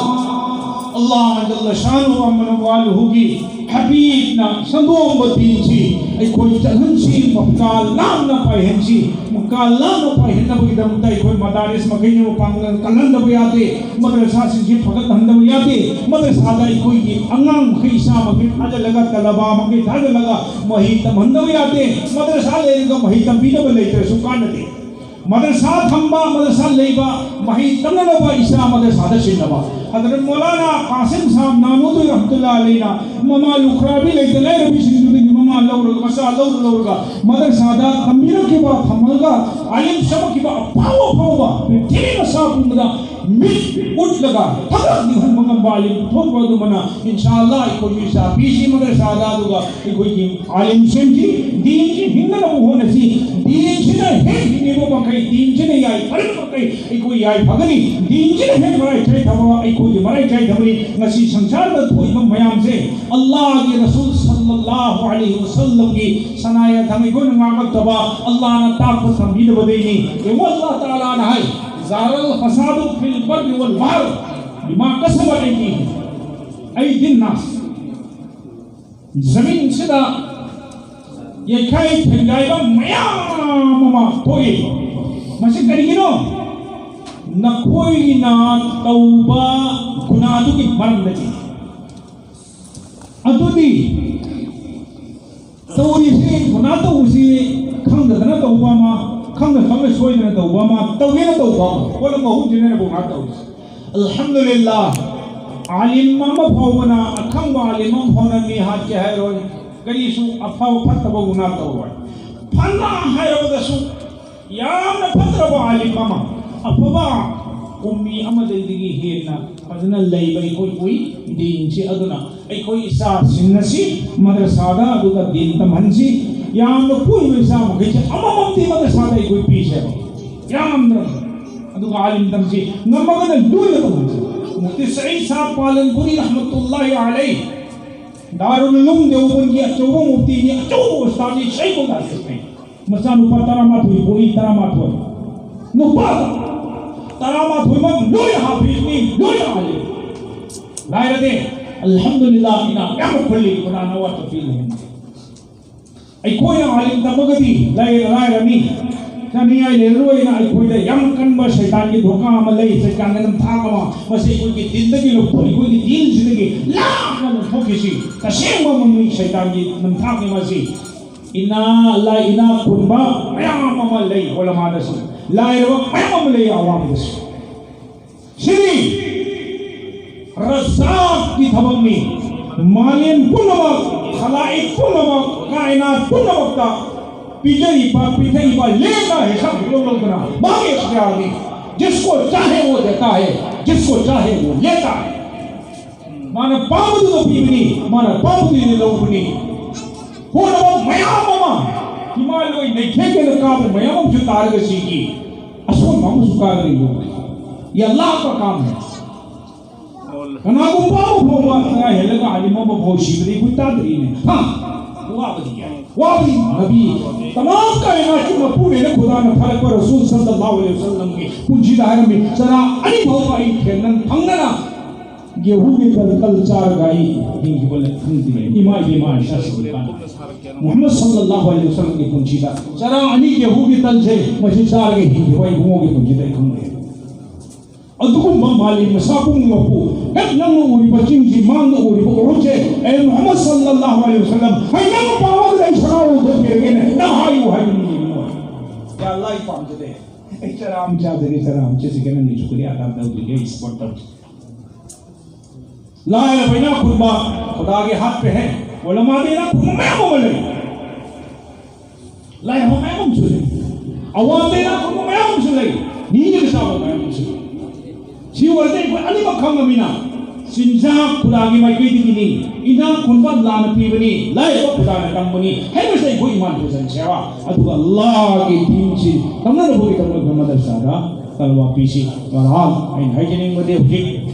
ꯑꯜꯂꯥꯍ ꯖꯜꯂ ꯁꯥꯅꯨ ꯑꯃꯅ ꯋꯥꯂꯨꯍꯨꯒꯤ ꯍꯕꯤꯕꯅ ꯁꯟꯗꯣꯛꯄ ꯗꯤꯟꯁꯤ ꯑꯩꯈꯣꯏ ꯆꯠꯍꯟꯁꯤ, ꯃꯀꯥ ꯂꯥꯝꯅ ꯄꯥꯏꯍꯟꯁꯤ꯫ ꯃꯀꯥ ꯂꯥꯝꯅ ꯄꯥꯏꯍꯟꯅꯕꯒꯤꯗꯃꯛꯇ ꯑꯩꯈꯣꯏ ꯃꯗꯥꯔꯤꯁ ꯃꯈꯩꯅ ꯃꯄꯥꯡꯒꯜ ꯀꯜꯍꯟꯗꯕ ꯌꯥꯗꯦ, ꯃꯗꯔꯁꯥꯁꯤꯡꯁꯤ ꯐꯒꯠꯍꯟꯗꯕ ꯌꯥꯗꯦ꯫ ꯃꯗꯔꯁꯥꯗ ꯑꯩꯈꯣꯏꯒꯤ ꯑꯉꯥꯡ ꯃꯈꯩ, ꯏꯁꯥ ꯃꯈꯩ ꯊꯥꯖꯤꯜꯂꯒ, ꯇꯂꯕꯥ ꯃꯈꯩ ꯊꯥꯖꯤꯜꯂꯒ ꯃꯍꯩ ꯇꯝꯍꯟꯗꯕ ꯌꯥꯗꯦ꯫ ꯃꯗꯔꯁꯥ ꯂꯩꯔꯒ ꯃꯍꯩ ꯇꯝꯕꯤꯅꯕ ꯂꯩꯇ꯭ꯔꯁꯨ ꯀꯥꯟꯅꯗꯦ꯫ ꯃꯗꯔꯁꯥ ꯊꯝꯕ, ꯃꯗꯔꯁꯥ ꯂꯩꯕ, ꯃꯍꯩ ꯇꯝꯅꯅꯕ ꯏꯁꯥ ꯃꯗꯔꯁꯥꯗ ꯁꯤꯟꯅꯕ꯫ ꯍꯗꯔꯠ ꯃꯧꯂꯥꯅꯥ ꯀꯥꯁꯤꯝ ꯁꯥꯍꯕ ꯅꯥꯅꯣꯇꯨ ꯔꯍꯃꯇꯨꯜꯂꯥꯍꯤ ꯑꯂꯩꯅ ꯃꯃꯥ ꯂꯨꯈ꯭ꯔꯥꯕꯤ ꯂꯩꯇ ꯂꯥꯏꯔꯕꯤꯁꯤꯡꯗꯨꯗꯒꯤ ꯃꯃꯥ ꯂꯧꯔꯒ, ꯃꯆꯥ ꯂꯧꯔ ꯂꯧꯔꯒ ꯃꯗꯔꯁꯥꯗ ꯇꯝꯕꯤꯔꯛꯈꯤꯕ, ꯊꯝꯃꯒ ꯑꯥꯂꯤꯝ ꯁꯦꯝꯃꯛꯈꯤꯕ ꯑꯐꯥꯎ ꯑꯐꯥꯎꯕ ꯄ꯭ꯔꯤꯊꯤꯕꯤ ꯃꯁꯥ ꯄꯨꯝꯕꯗ ꯃꯤꯠ ꯎꯠꯂꯒ ꯊꯕꯛ ꯅꯤꯡꯍꯟꯕ ꯉꯝꯕ ꯑꯥꯂꯤꯝ ꯄꯨꯊꯣꯛꯄ ꯑꯗꯨꯃꯅ, ꯏꯟꯁꯥ ꯑꯜꯂꯥꯍ, ꯑꯩꯈꯣꯏꯒꯤ ꯏꯆꯥ ꯄꯤꯁꯤ ꯃꯗꯔꯁꯥꯗ, ꯑꯗꯨꯒ ꯑꯩꯈꯣꯏꯒꯤ ꯑꯥꯂꯤꯝꯁꯤꯡꯁꯤ ꯗꯤꯟꯁꯤ ꯍꯤꯡꯅꯅꯕ ꯍꯣꯠꯅꯁꯤ꯫ ꯗꯤꯟꯁꯤꯅ ꯍꯦꯛ ꯍꯤꯡꯉꯤꯕ ꯃꯈꯩ, ꯗꯤꯟꯁꯤꯅ ꯌꯥꯏꯐꯔꯤꯕ ꯃꯈꯩ ꯑꯩꯈꯣꯏ ꯌꯥꯏꯐꯒꯅꯤ꯫ ꯗꯤꯟꯁꯤꯅ ꯍꯦꯛ ꯃꯔꯥꯏ ꯆꯥꯏꯊꯕ ꯑꯩꯈꯣꯏꯒꯤ ꯃꯔꯥꯏ ꯆꯥꯏꯊꯕꯅꯤ꯫ ꯉꯁꯤ ꯁꯪꯁꯥꯔꯗ ꯊꯣꯛꯏꯕ ꯃꯌꯥꯝꯁꯦ ꯑꯜꯂꯥꯍꯒꯤ ꯔꯁꯨꯜ ꯁꯜꯂꯜꯂꯥꯍꯨ ꯑꯂꯩꯍꯤ ꯋꯁꯜꯂꯝꯒꯤ ꯁꯅꯥ ꯌꯥꯊꯪ ꯑꯩꯈꯣꯏꯅ ꯉꯥꯛꯂꯛꯇꯕ, ꯑꯜꯂꯥꯍꯅ ꯇꯥꯛꯄ ꯇꯝꯕꯤꯗꯕꯗꯩꯅꯤ꯫ ꯌꯦꯡꯉꯣ, ꯑꯜꯂꯥꯍ ꯇꯥꯂꯥꯅ ꯍꯥꯏ, "ꯖꯍꯔꯜ ꯐꯁꯥꯗꯨ ꯐꯤꯜ ꯕꯔꯔꯤ ꯋꯜ ꯕꯍꯔ ꯕꯤꯃꯥ ꯀꯁꯕꯠ ꯑꯩꯗꯤ, ꯑꯩꯗꯤꯟ ꯅꯥꯁ"꯫ ꯖꯃꯤꯟꯁꯤꯗ ꯌꯩꯈꯥꯏ ꯊꯦꯡꯒꯥꯏꯕ ꯃꯌꯥꯝ ꯑꯃ ꯊꯣꯛꯏ꯫ ꯃꯁꯤ ꯀꯔꯤꯒꯤꯅꯣ? ꯅꯈꯣꯏꯅ ꯇꯧꯕ ꯒꯨꯅꯥꯗꯨꯒꯤ ꯃꯔꯝꯗꯒꯤ꯫ ꯑꯗꯨꯗꯤ ꯇꯧꯔꯤꯁꯤ, ꯒꯨꯅꯥ ꯇꯧꯕꯁꯤ ꯈꯪꯗꯗꯅ ꯇꯧꯕ ꯑꯃ, ꯈꯪꯅ ꯈꯪꯅ ꯁꯣꯏꯗꯅ ꯇꯧꯕ ꯑꯃ, ꯇꯧꯒꯦꯅ ꯇꯧꯕ ꯑꯃ, ꯄꯣꯠꯂꯝ ꯑꯍꯨꯝꯁꯤꯅ ꯒꯨꯅꯥ ꯇꯧꯔꯤꯁꯤ꯫ ꯑꯜꯍꯝꯗꯨꯂꯤꯜꯂꯥꯍ, ꯑꯥꯂꯤꯝ ꯑꯃ ꯐꯥꯎꯕꯅ, ꯑꯈꯪꯕ ꯑꯥꯂꯤꯝ ꯑꯃ ꯐꯥꯎꯅ ꯃꯤ ꯍꯥꯠꯀꯦ ꯍꯥꯏꯔꯣꯏ, ꯀꯔꯤꯁꯨ ꯑꯐꯕ ꯐꯠꯇꯕ ꯒꯨꯅꯥ ꯇꯧꯔꯣꯏ꯫ ꯐꯅ ꯍꯥꯏꯔꯕꯗꯁꯨ, ꯌꯥꯝꯅ ꯐꯠꯇ꯭ꯔꯕ ꯑꯥꯂꯤꯝ ꯑꯃ, ꯑꯐꯕ ꯎꯝꯃꯤ ꯑꯃꯗꯒꯤ ꯍꯦꯟꯅ ꯐꯖꯅ ꯂꯩꯕ ꯑꯩꯈꯣꯏ ꯎꯏ꯫ ꯗꯤꯟꯁꯤ ꯑꯗꯨꯅ ꯑꯩꯈꯣꯏ ꯏꯆꯥꯁꯤꯡ ꯑꯁꯤ ꯃꯗꯔꯁꯥꯗ ꯑꯗꯨꯒ ꯗꯤꯟ ꯇꯝꯍꯟꯁꯤ꯫ ꯌꯥꯝꯅ ꯄꯣꯛꯏꯕ ꯏꯆꯥ ꯃꯈꯩꯁꯦ ꯑꯃꯃꯝꯗꯤ ꯃꯗꯔꯁꯥꯗ ꯑꯩꯈꯣꯏ ꯄꯤꯁꯦꯕ, ꯌꯥꯝꯗ꯭ꯔꯕ꯫ ꯑꯗꯨꯒ ꯑꯥꯂꯤꯝ ꯇꯝꯁꯤ, ꯉꯝꯃꯒꯅ ꯂꯣꯏꯅ ꯇꯧꯍꯟꯁꯤ꯫ ꯃꯨꯐꯇꯤ ꯁꯌꯤꯗ ꯁꯥꯍꯕ ꯄꯥꯂꯟꯄꯨꯔꯤ ꯔꯍꯃꯇꯨꯜꯂꯥꯍꯤ ꯑꯂꯩ, ꯗꯥꯔꯨꯜ ꯎꯂꯨꯝ ꯗꯦꯑꯣꯕꯟꯒꯤ ꯑꯆꯧꯕ ꯃꯨꯐꯇꯤꯅꯤ, ꯑꯆꯧꯕ ꯎꯁꯇꯥꯗꯅꯤ, ꯁꯩꯈꯨꯜ ꯍꯗꯤꯁꯅꯤ꯫ ꯃꯆꯥꯅꯨꯄꯥ ꯇꯔꯥꯃꯥꯊꯣꯏ ꯄꯣꯛꯏ, ꯇꯔꯥꯃꯥꯊꯣꯏ꯫ ꯅꯨꯄꯥ ꯇꯔꯥꯃꯥꯊꯣꯏꯃꯛ ꯂꯣꯏꯅ ꯍꯥꯐꯤꯖꯅꯤ, ꯂꯣꯏꯅ ꯑꯥꯂꯤꯝ꯫ ꯂꯥꯏꯔꯗꯦ, ꯑꯜꯍꯝꯗꯨꯂꯤꯜꯂꯥꯍ, ꯏꯅꯥꯛ ꯌꯥꯝꯅ ꯈꯨꯜꯂꯤ, ꯀꯅꯥꯅ ꯑꯋꯥꯠꯄ ꯄꯤꯔꯤꯕꯅꯤ? ꯑꯩꯈꯣꯏꯅ ꯑꯥꯂꯤꯝ ꯇꯝꯃꯒꯗꯤ ꯂꯥꯏꯔ ꯂꯥꯏꯔꯅꯤ, ꯆꯥꯅꯤꯡꯉꯥꯏ ꯂꯩꯔꯔꯣꯏꯅ ꯑꯩꯈꯣꯏꯗ ꯌꯥꯝ ꯀꯟꯕ ꯁꯩꯇꯥꯟꯒꯤ ꯙꯣꯀꯥ ꯑꯃ ꯂꯩ, ꯁꯩꯇꯥꯟꯒꯤ ꯅꯝꯊꯥꯛ ꯑꯃ꯫ ꯃꯁꯤ ꯑꯩꯈꯣꯏꯒꯤ ꯗꯤꯟꯗꯒꯤ ꯂꯧꯊꯣꯛ, ꯑꯩꯈꯣꯏꯒꯤ ꯗꯤꯟꯁꯤꯗꯒꯤ ꯂꯥꯞꯅ ꯂꯧꯊꯣꯛꯈꯤꯁꯤ꯫ ꯇꯁꯦꯡꯕ ꯃꯃꯤ ꯁꯩꯇꯥꯟꯒꯤ ꯅꯝꯊꯥꯛꯅꯤ ꯃꯁꯤ꯫ ꯏꯅꯥ ꯂꯥꯏ ꯏꯅꯥ ꯈꯨꯟꯕ ꯃꯌꯥꯝ ꯑꯃ ꯂꯩ ꯑꯣꯂꯃꯥꯗꯁꯨ, ꯂꯥꯏꯔꯕ ꯃꯌꯥꯝ ꯑꯃ ꯂꯩ ꯑꯋꯥꯡꯗꯁꯨ꯫ ꯁꯤꯅꯤ ꯔꯖꯥꯛꯀꯤ ꯊꯕꯛꯅꯤ꯫ ꯃꯥꯂꯦꯝ ꯄꯨꯝꯅꯃꯛ, ꯈꯂꯥꯏꯛ ꯄꯨꯝꯅꯃꯛ, ꯀꯥꯏꯅꯥꯠ ꯄꯨꯝꯅꯃꯛꯇ ꯄꯤꯖꯔꯤꯕ, ꯄꯤꯊꯛꯏꯕ ꯂꯦꯝꯅ ꯍꯤꯁꯥꯕ ꯂꯧꯗꯅ ꯃꯥꯒꯤ ꯑꯦꯈꯇꯤꯌꯥꯔꯅꯤ꯫ जिसको चाहे वो देता है, जिसको चाहे वो लेता है꯫ ꯃꯥꯅ ꯄꯥꯝꯕꯗꯨꯗ ꯄꯤꯕꯅꯤ, ꯃꯥꯅ ꯄꯥꯝꯕꯗꯨꯗ ꯂꯧꯕꯅꯤ꯫ ꯍꯣꯠꯅꯕ ꯃꯌꯥꯝ ꯑꯃ, ꯏꯃꯥ ꯂꯣꯏ ꯅꯩꯊꯦꯛꯇꯅ ꯀꯥꯕ ꯃꯌꯥꯝ ꯑꯃꯁꯨ ꯇꯥꯔꯒ ꯁꯤꯈꯤ꯫ ꯑꯁꯣꯟꯕ ꯑꯃꯁꯨ ꯀꯥꯔꯒ ꯌꯣꯛꯈꯤ꯫ ꯌꯥ ꯑꯜꯂꯥꯍ ꯀꯥꯝ ꯍꯦ꯫ ꯀꯅꯥꯒꯨꯝꯕ ꯑꯃ ꯐꯥꯎꯕ ꯇꯉꯥꯏ ꯍꯦꯜꯂꯒ ꯑꯥꯂꯤꯝ ꯑꯃ ꯐꯥꯎ ꯁꯤꯕꯗꯤ ꯑꯩꯈꯣꯏ ꯇꯥꯗ꯭ꯔꯤꯅꯦ꯫ ꯍꯥ? ꯋꯥꯕꯗꯤ ꯌꯥꯏ꯫ ꯋꯥꯕꯗꯤ ꯅꯕꯤ, ꯇꯃꯥꯝ ꯀꯥꯏꯅꯥꯠꯀꯤ ꯃꯄꯨꯅꯦꯅ ꯈꯨꯗꯥꯅ ꯊꯥꯔꯛꯄ ꯔꯁꯨꯜ ꯁꯜꯂꯜꯂꯥꯍꯨ ꯑꯂꯩꯍꯤ ꯋꯁꯜꯂꯝꯒꯤ ꯄꯨꯟꯁꯤꯗ ꯍꯥꯏꯔꯝꯃꯤ, ꯆꯔꯥ ꯑꯅꯤ ꯐꯥꯎꯕ ꯑꯩ ꯊꯦꯡꯅ ꯐꯪꯗꯅ ꯒꯦꯍꯨꯒꯤ ꯀꯜ ꯀꯜ ꯆꯥꯔꯒ ꯑꯩ ꯍꯤꯡꯈꯤꯕ ꯂꯩ ꯈꯪꯗꯦ꯫ ꯏꯃꯥ ꯏꯕꯦꯝꯃ ꯏꯁꯥꯁꯤꯡ ꯃꯨꯍꯝꯃꯗ ꯁꯜꯂꯜꯂꯥꯍꯨ ꯑꯂꯩꯍꯤ ꯋꯁꯜꯂꯝꯒꯤ ꯄꯨꯟꯁꯤꯗ ꯆꯔꯥ ꯑꯅꯤ ꯒꯦꯍꯨꯒꯤ ꯀꯜꯁꯦ ꯃꯁꯤ ꯆꯥꯔꯒ ꯍꯤꯡꯈꯤꯕ ꯏꯕꯨꯡꯉꯣꯒꯤ ꯄꯨꯟꯁꯤꯗ ꯑꯩ ꯈꯪꯗꯦ꯫ ꯑꯗꯨꯒꯨꯝꯕ ꯃꯥꯂꯦꯝ ꯃꯁꯥ ꯄꯨꯝꯅꯃꯛꯄꯨ ꯍꯦꯛ ꯅꯪꯅ ꯎꯔꯤꯕ ꯆꯤꯡꯁꯤ, ꯃꯥꯡꯗ ꯎꯔꯤꯕ ꯎꯔꯨꯁꯦ, ꯑꯦ ꯃꯨꯍꯝꯃꯗ ꯁꯜꯂꯜꯂꯥꯍꯨ ꯑꯂꯩꯍꯤ ꯋꯁꯜꯂꯝ, ꯑꯩ ꯅꯪ ꯄꯥꯝꯃꯒꯗꯤ ꯑꯩ ꯁꯅꯥ ꯎꯔꯨ ꯊꯣꯛꯄꯤꯔꯒꯦꯅ ꯅꯪ ꯍꯥꯏꯌꯨ ꯍꯥꯏꯕꯅꯤ ꯏꯕꯨꯡꯉꯣ꯫ ꯌꯥ ꯑꯜꯂꯥꯍ, ꯑꯩ ꯄꯥꯝꯖꯗꯦ꯫ ꯑꯩ ꯆꯔꯥ ꯑꯃ ꯆꯥꯖꯒꯦ, ꯆꯔꯥ ꯑꯃ ꯆꯥꯖꯒꯦ, ꯅꯪꯒꯤ ꯁꯨꯀ꯭ꯔꯤꯌꯥ ꯑꯗꯥ ꯇꯧꯖꯒꯦ, ꯑꯩ ꯁꯄꯣꯔꯠ ꯇꯧꯖꯒꯦ꯫ ꯂꯥꯏꯔꯕ ꯏꯅꯥꯛ ꯈꯨꯟꯕ ꯈꯨꯗꯥꯒꯤ ꯍꯥꯠꯄ ꯍꯦ, ꯑꯣꯂꯃꯥꯗ ꯏꯅꯥꯛ ꯈꯨꯟꯕ ꯃꯌꯥꯝ ꯑꯃ ꯂꯩ꯫ ꯂꯥꯏꯔꯕ ꯃꯌꯥꯝ ꯑꯃꯁꯨ ꯂꯩ꯫ ꯑꯋꯥꯡꯗ ꯏꯅꯥꯛ ꯈꯨꯟꯕ ꯃꯌꯥꯝ ꯑꯃꯁꯨ ꯂꯩ꯫ ꯅꯤꯔꯒ ꯆꯥꯕ ꯃꯌꯥꯝ ꯑꯃꯁꯨ ꯂꯩ꯫ ꯁꯤ ꯑꯣꯏꯔꯗꯤ ꯑꯩꯈꯣꯏ ꯑꯅꯤꯃꯛ ꯈꯪꯉꯃꯤꯅ ꯆꯤꯟꯖꯥꯛ ꯈꯨꯗꯥꯒꯤ ꯃꯥꯏꯀꯩꯗꯒꯤꯅꯤ, ꯏꯅꯥꯛ ꯈꯨꯟꯕ ꯂꯥꯟꯅ ꯄꯤꯕꯅꯤ, ꯂꯥꯏꯔꯕ ꯈꯨꯗꯥꯅ ꯇꯝꯕꯅꯤ ꯍꯥꯏꯕꯁꯦ ꯑꯩꯈꯣꯏ ꯏꯃꯥꯟ ꯄꯨꯖꯟꯁꯦꯕ꯫ ꯑꯗꯨꯒ ꯑꯜꯂꯥꯍꯒꯤ ꯗꯤꯟꯁꯤ ꯇꯝꯅꯅꯕꯒꯤꯗꯃꯛ ꯑꯩꯈꯣꯏ ꯃꯗꯔꯁꯥꯗ ꯇꯂꯋꯥ ꯄꯤꯁꯤ꯫ ꯕꯍꯔꯍꯥꯜ, ꯑꯩꯅ ꯍꯥꯏꯖꯅꯤꯡꯕꯗꯤ ꯍꯧꯖꯤꯛ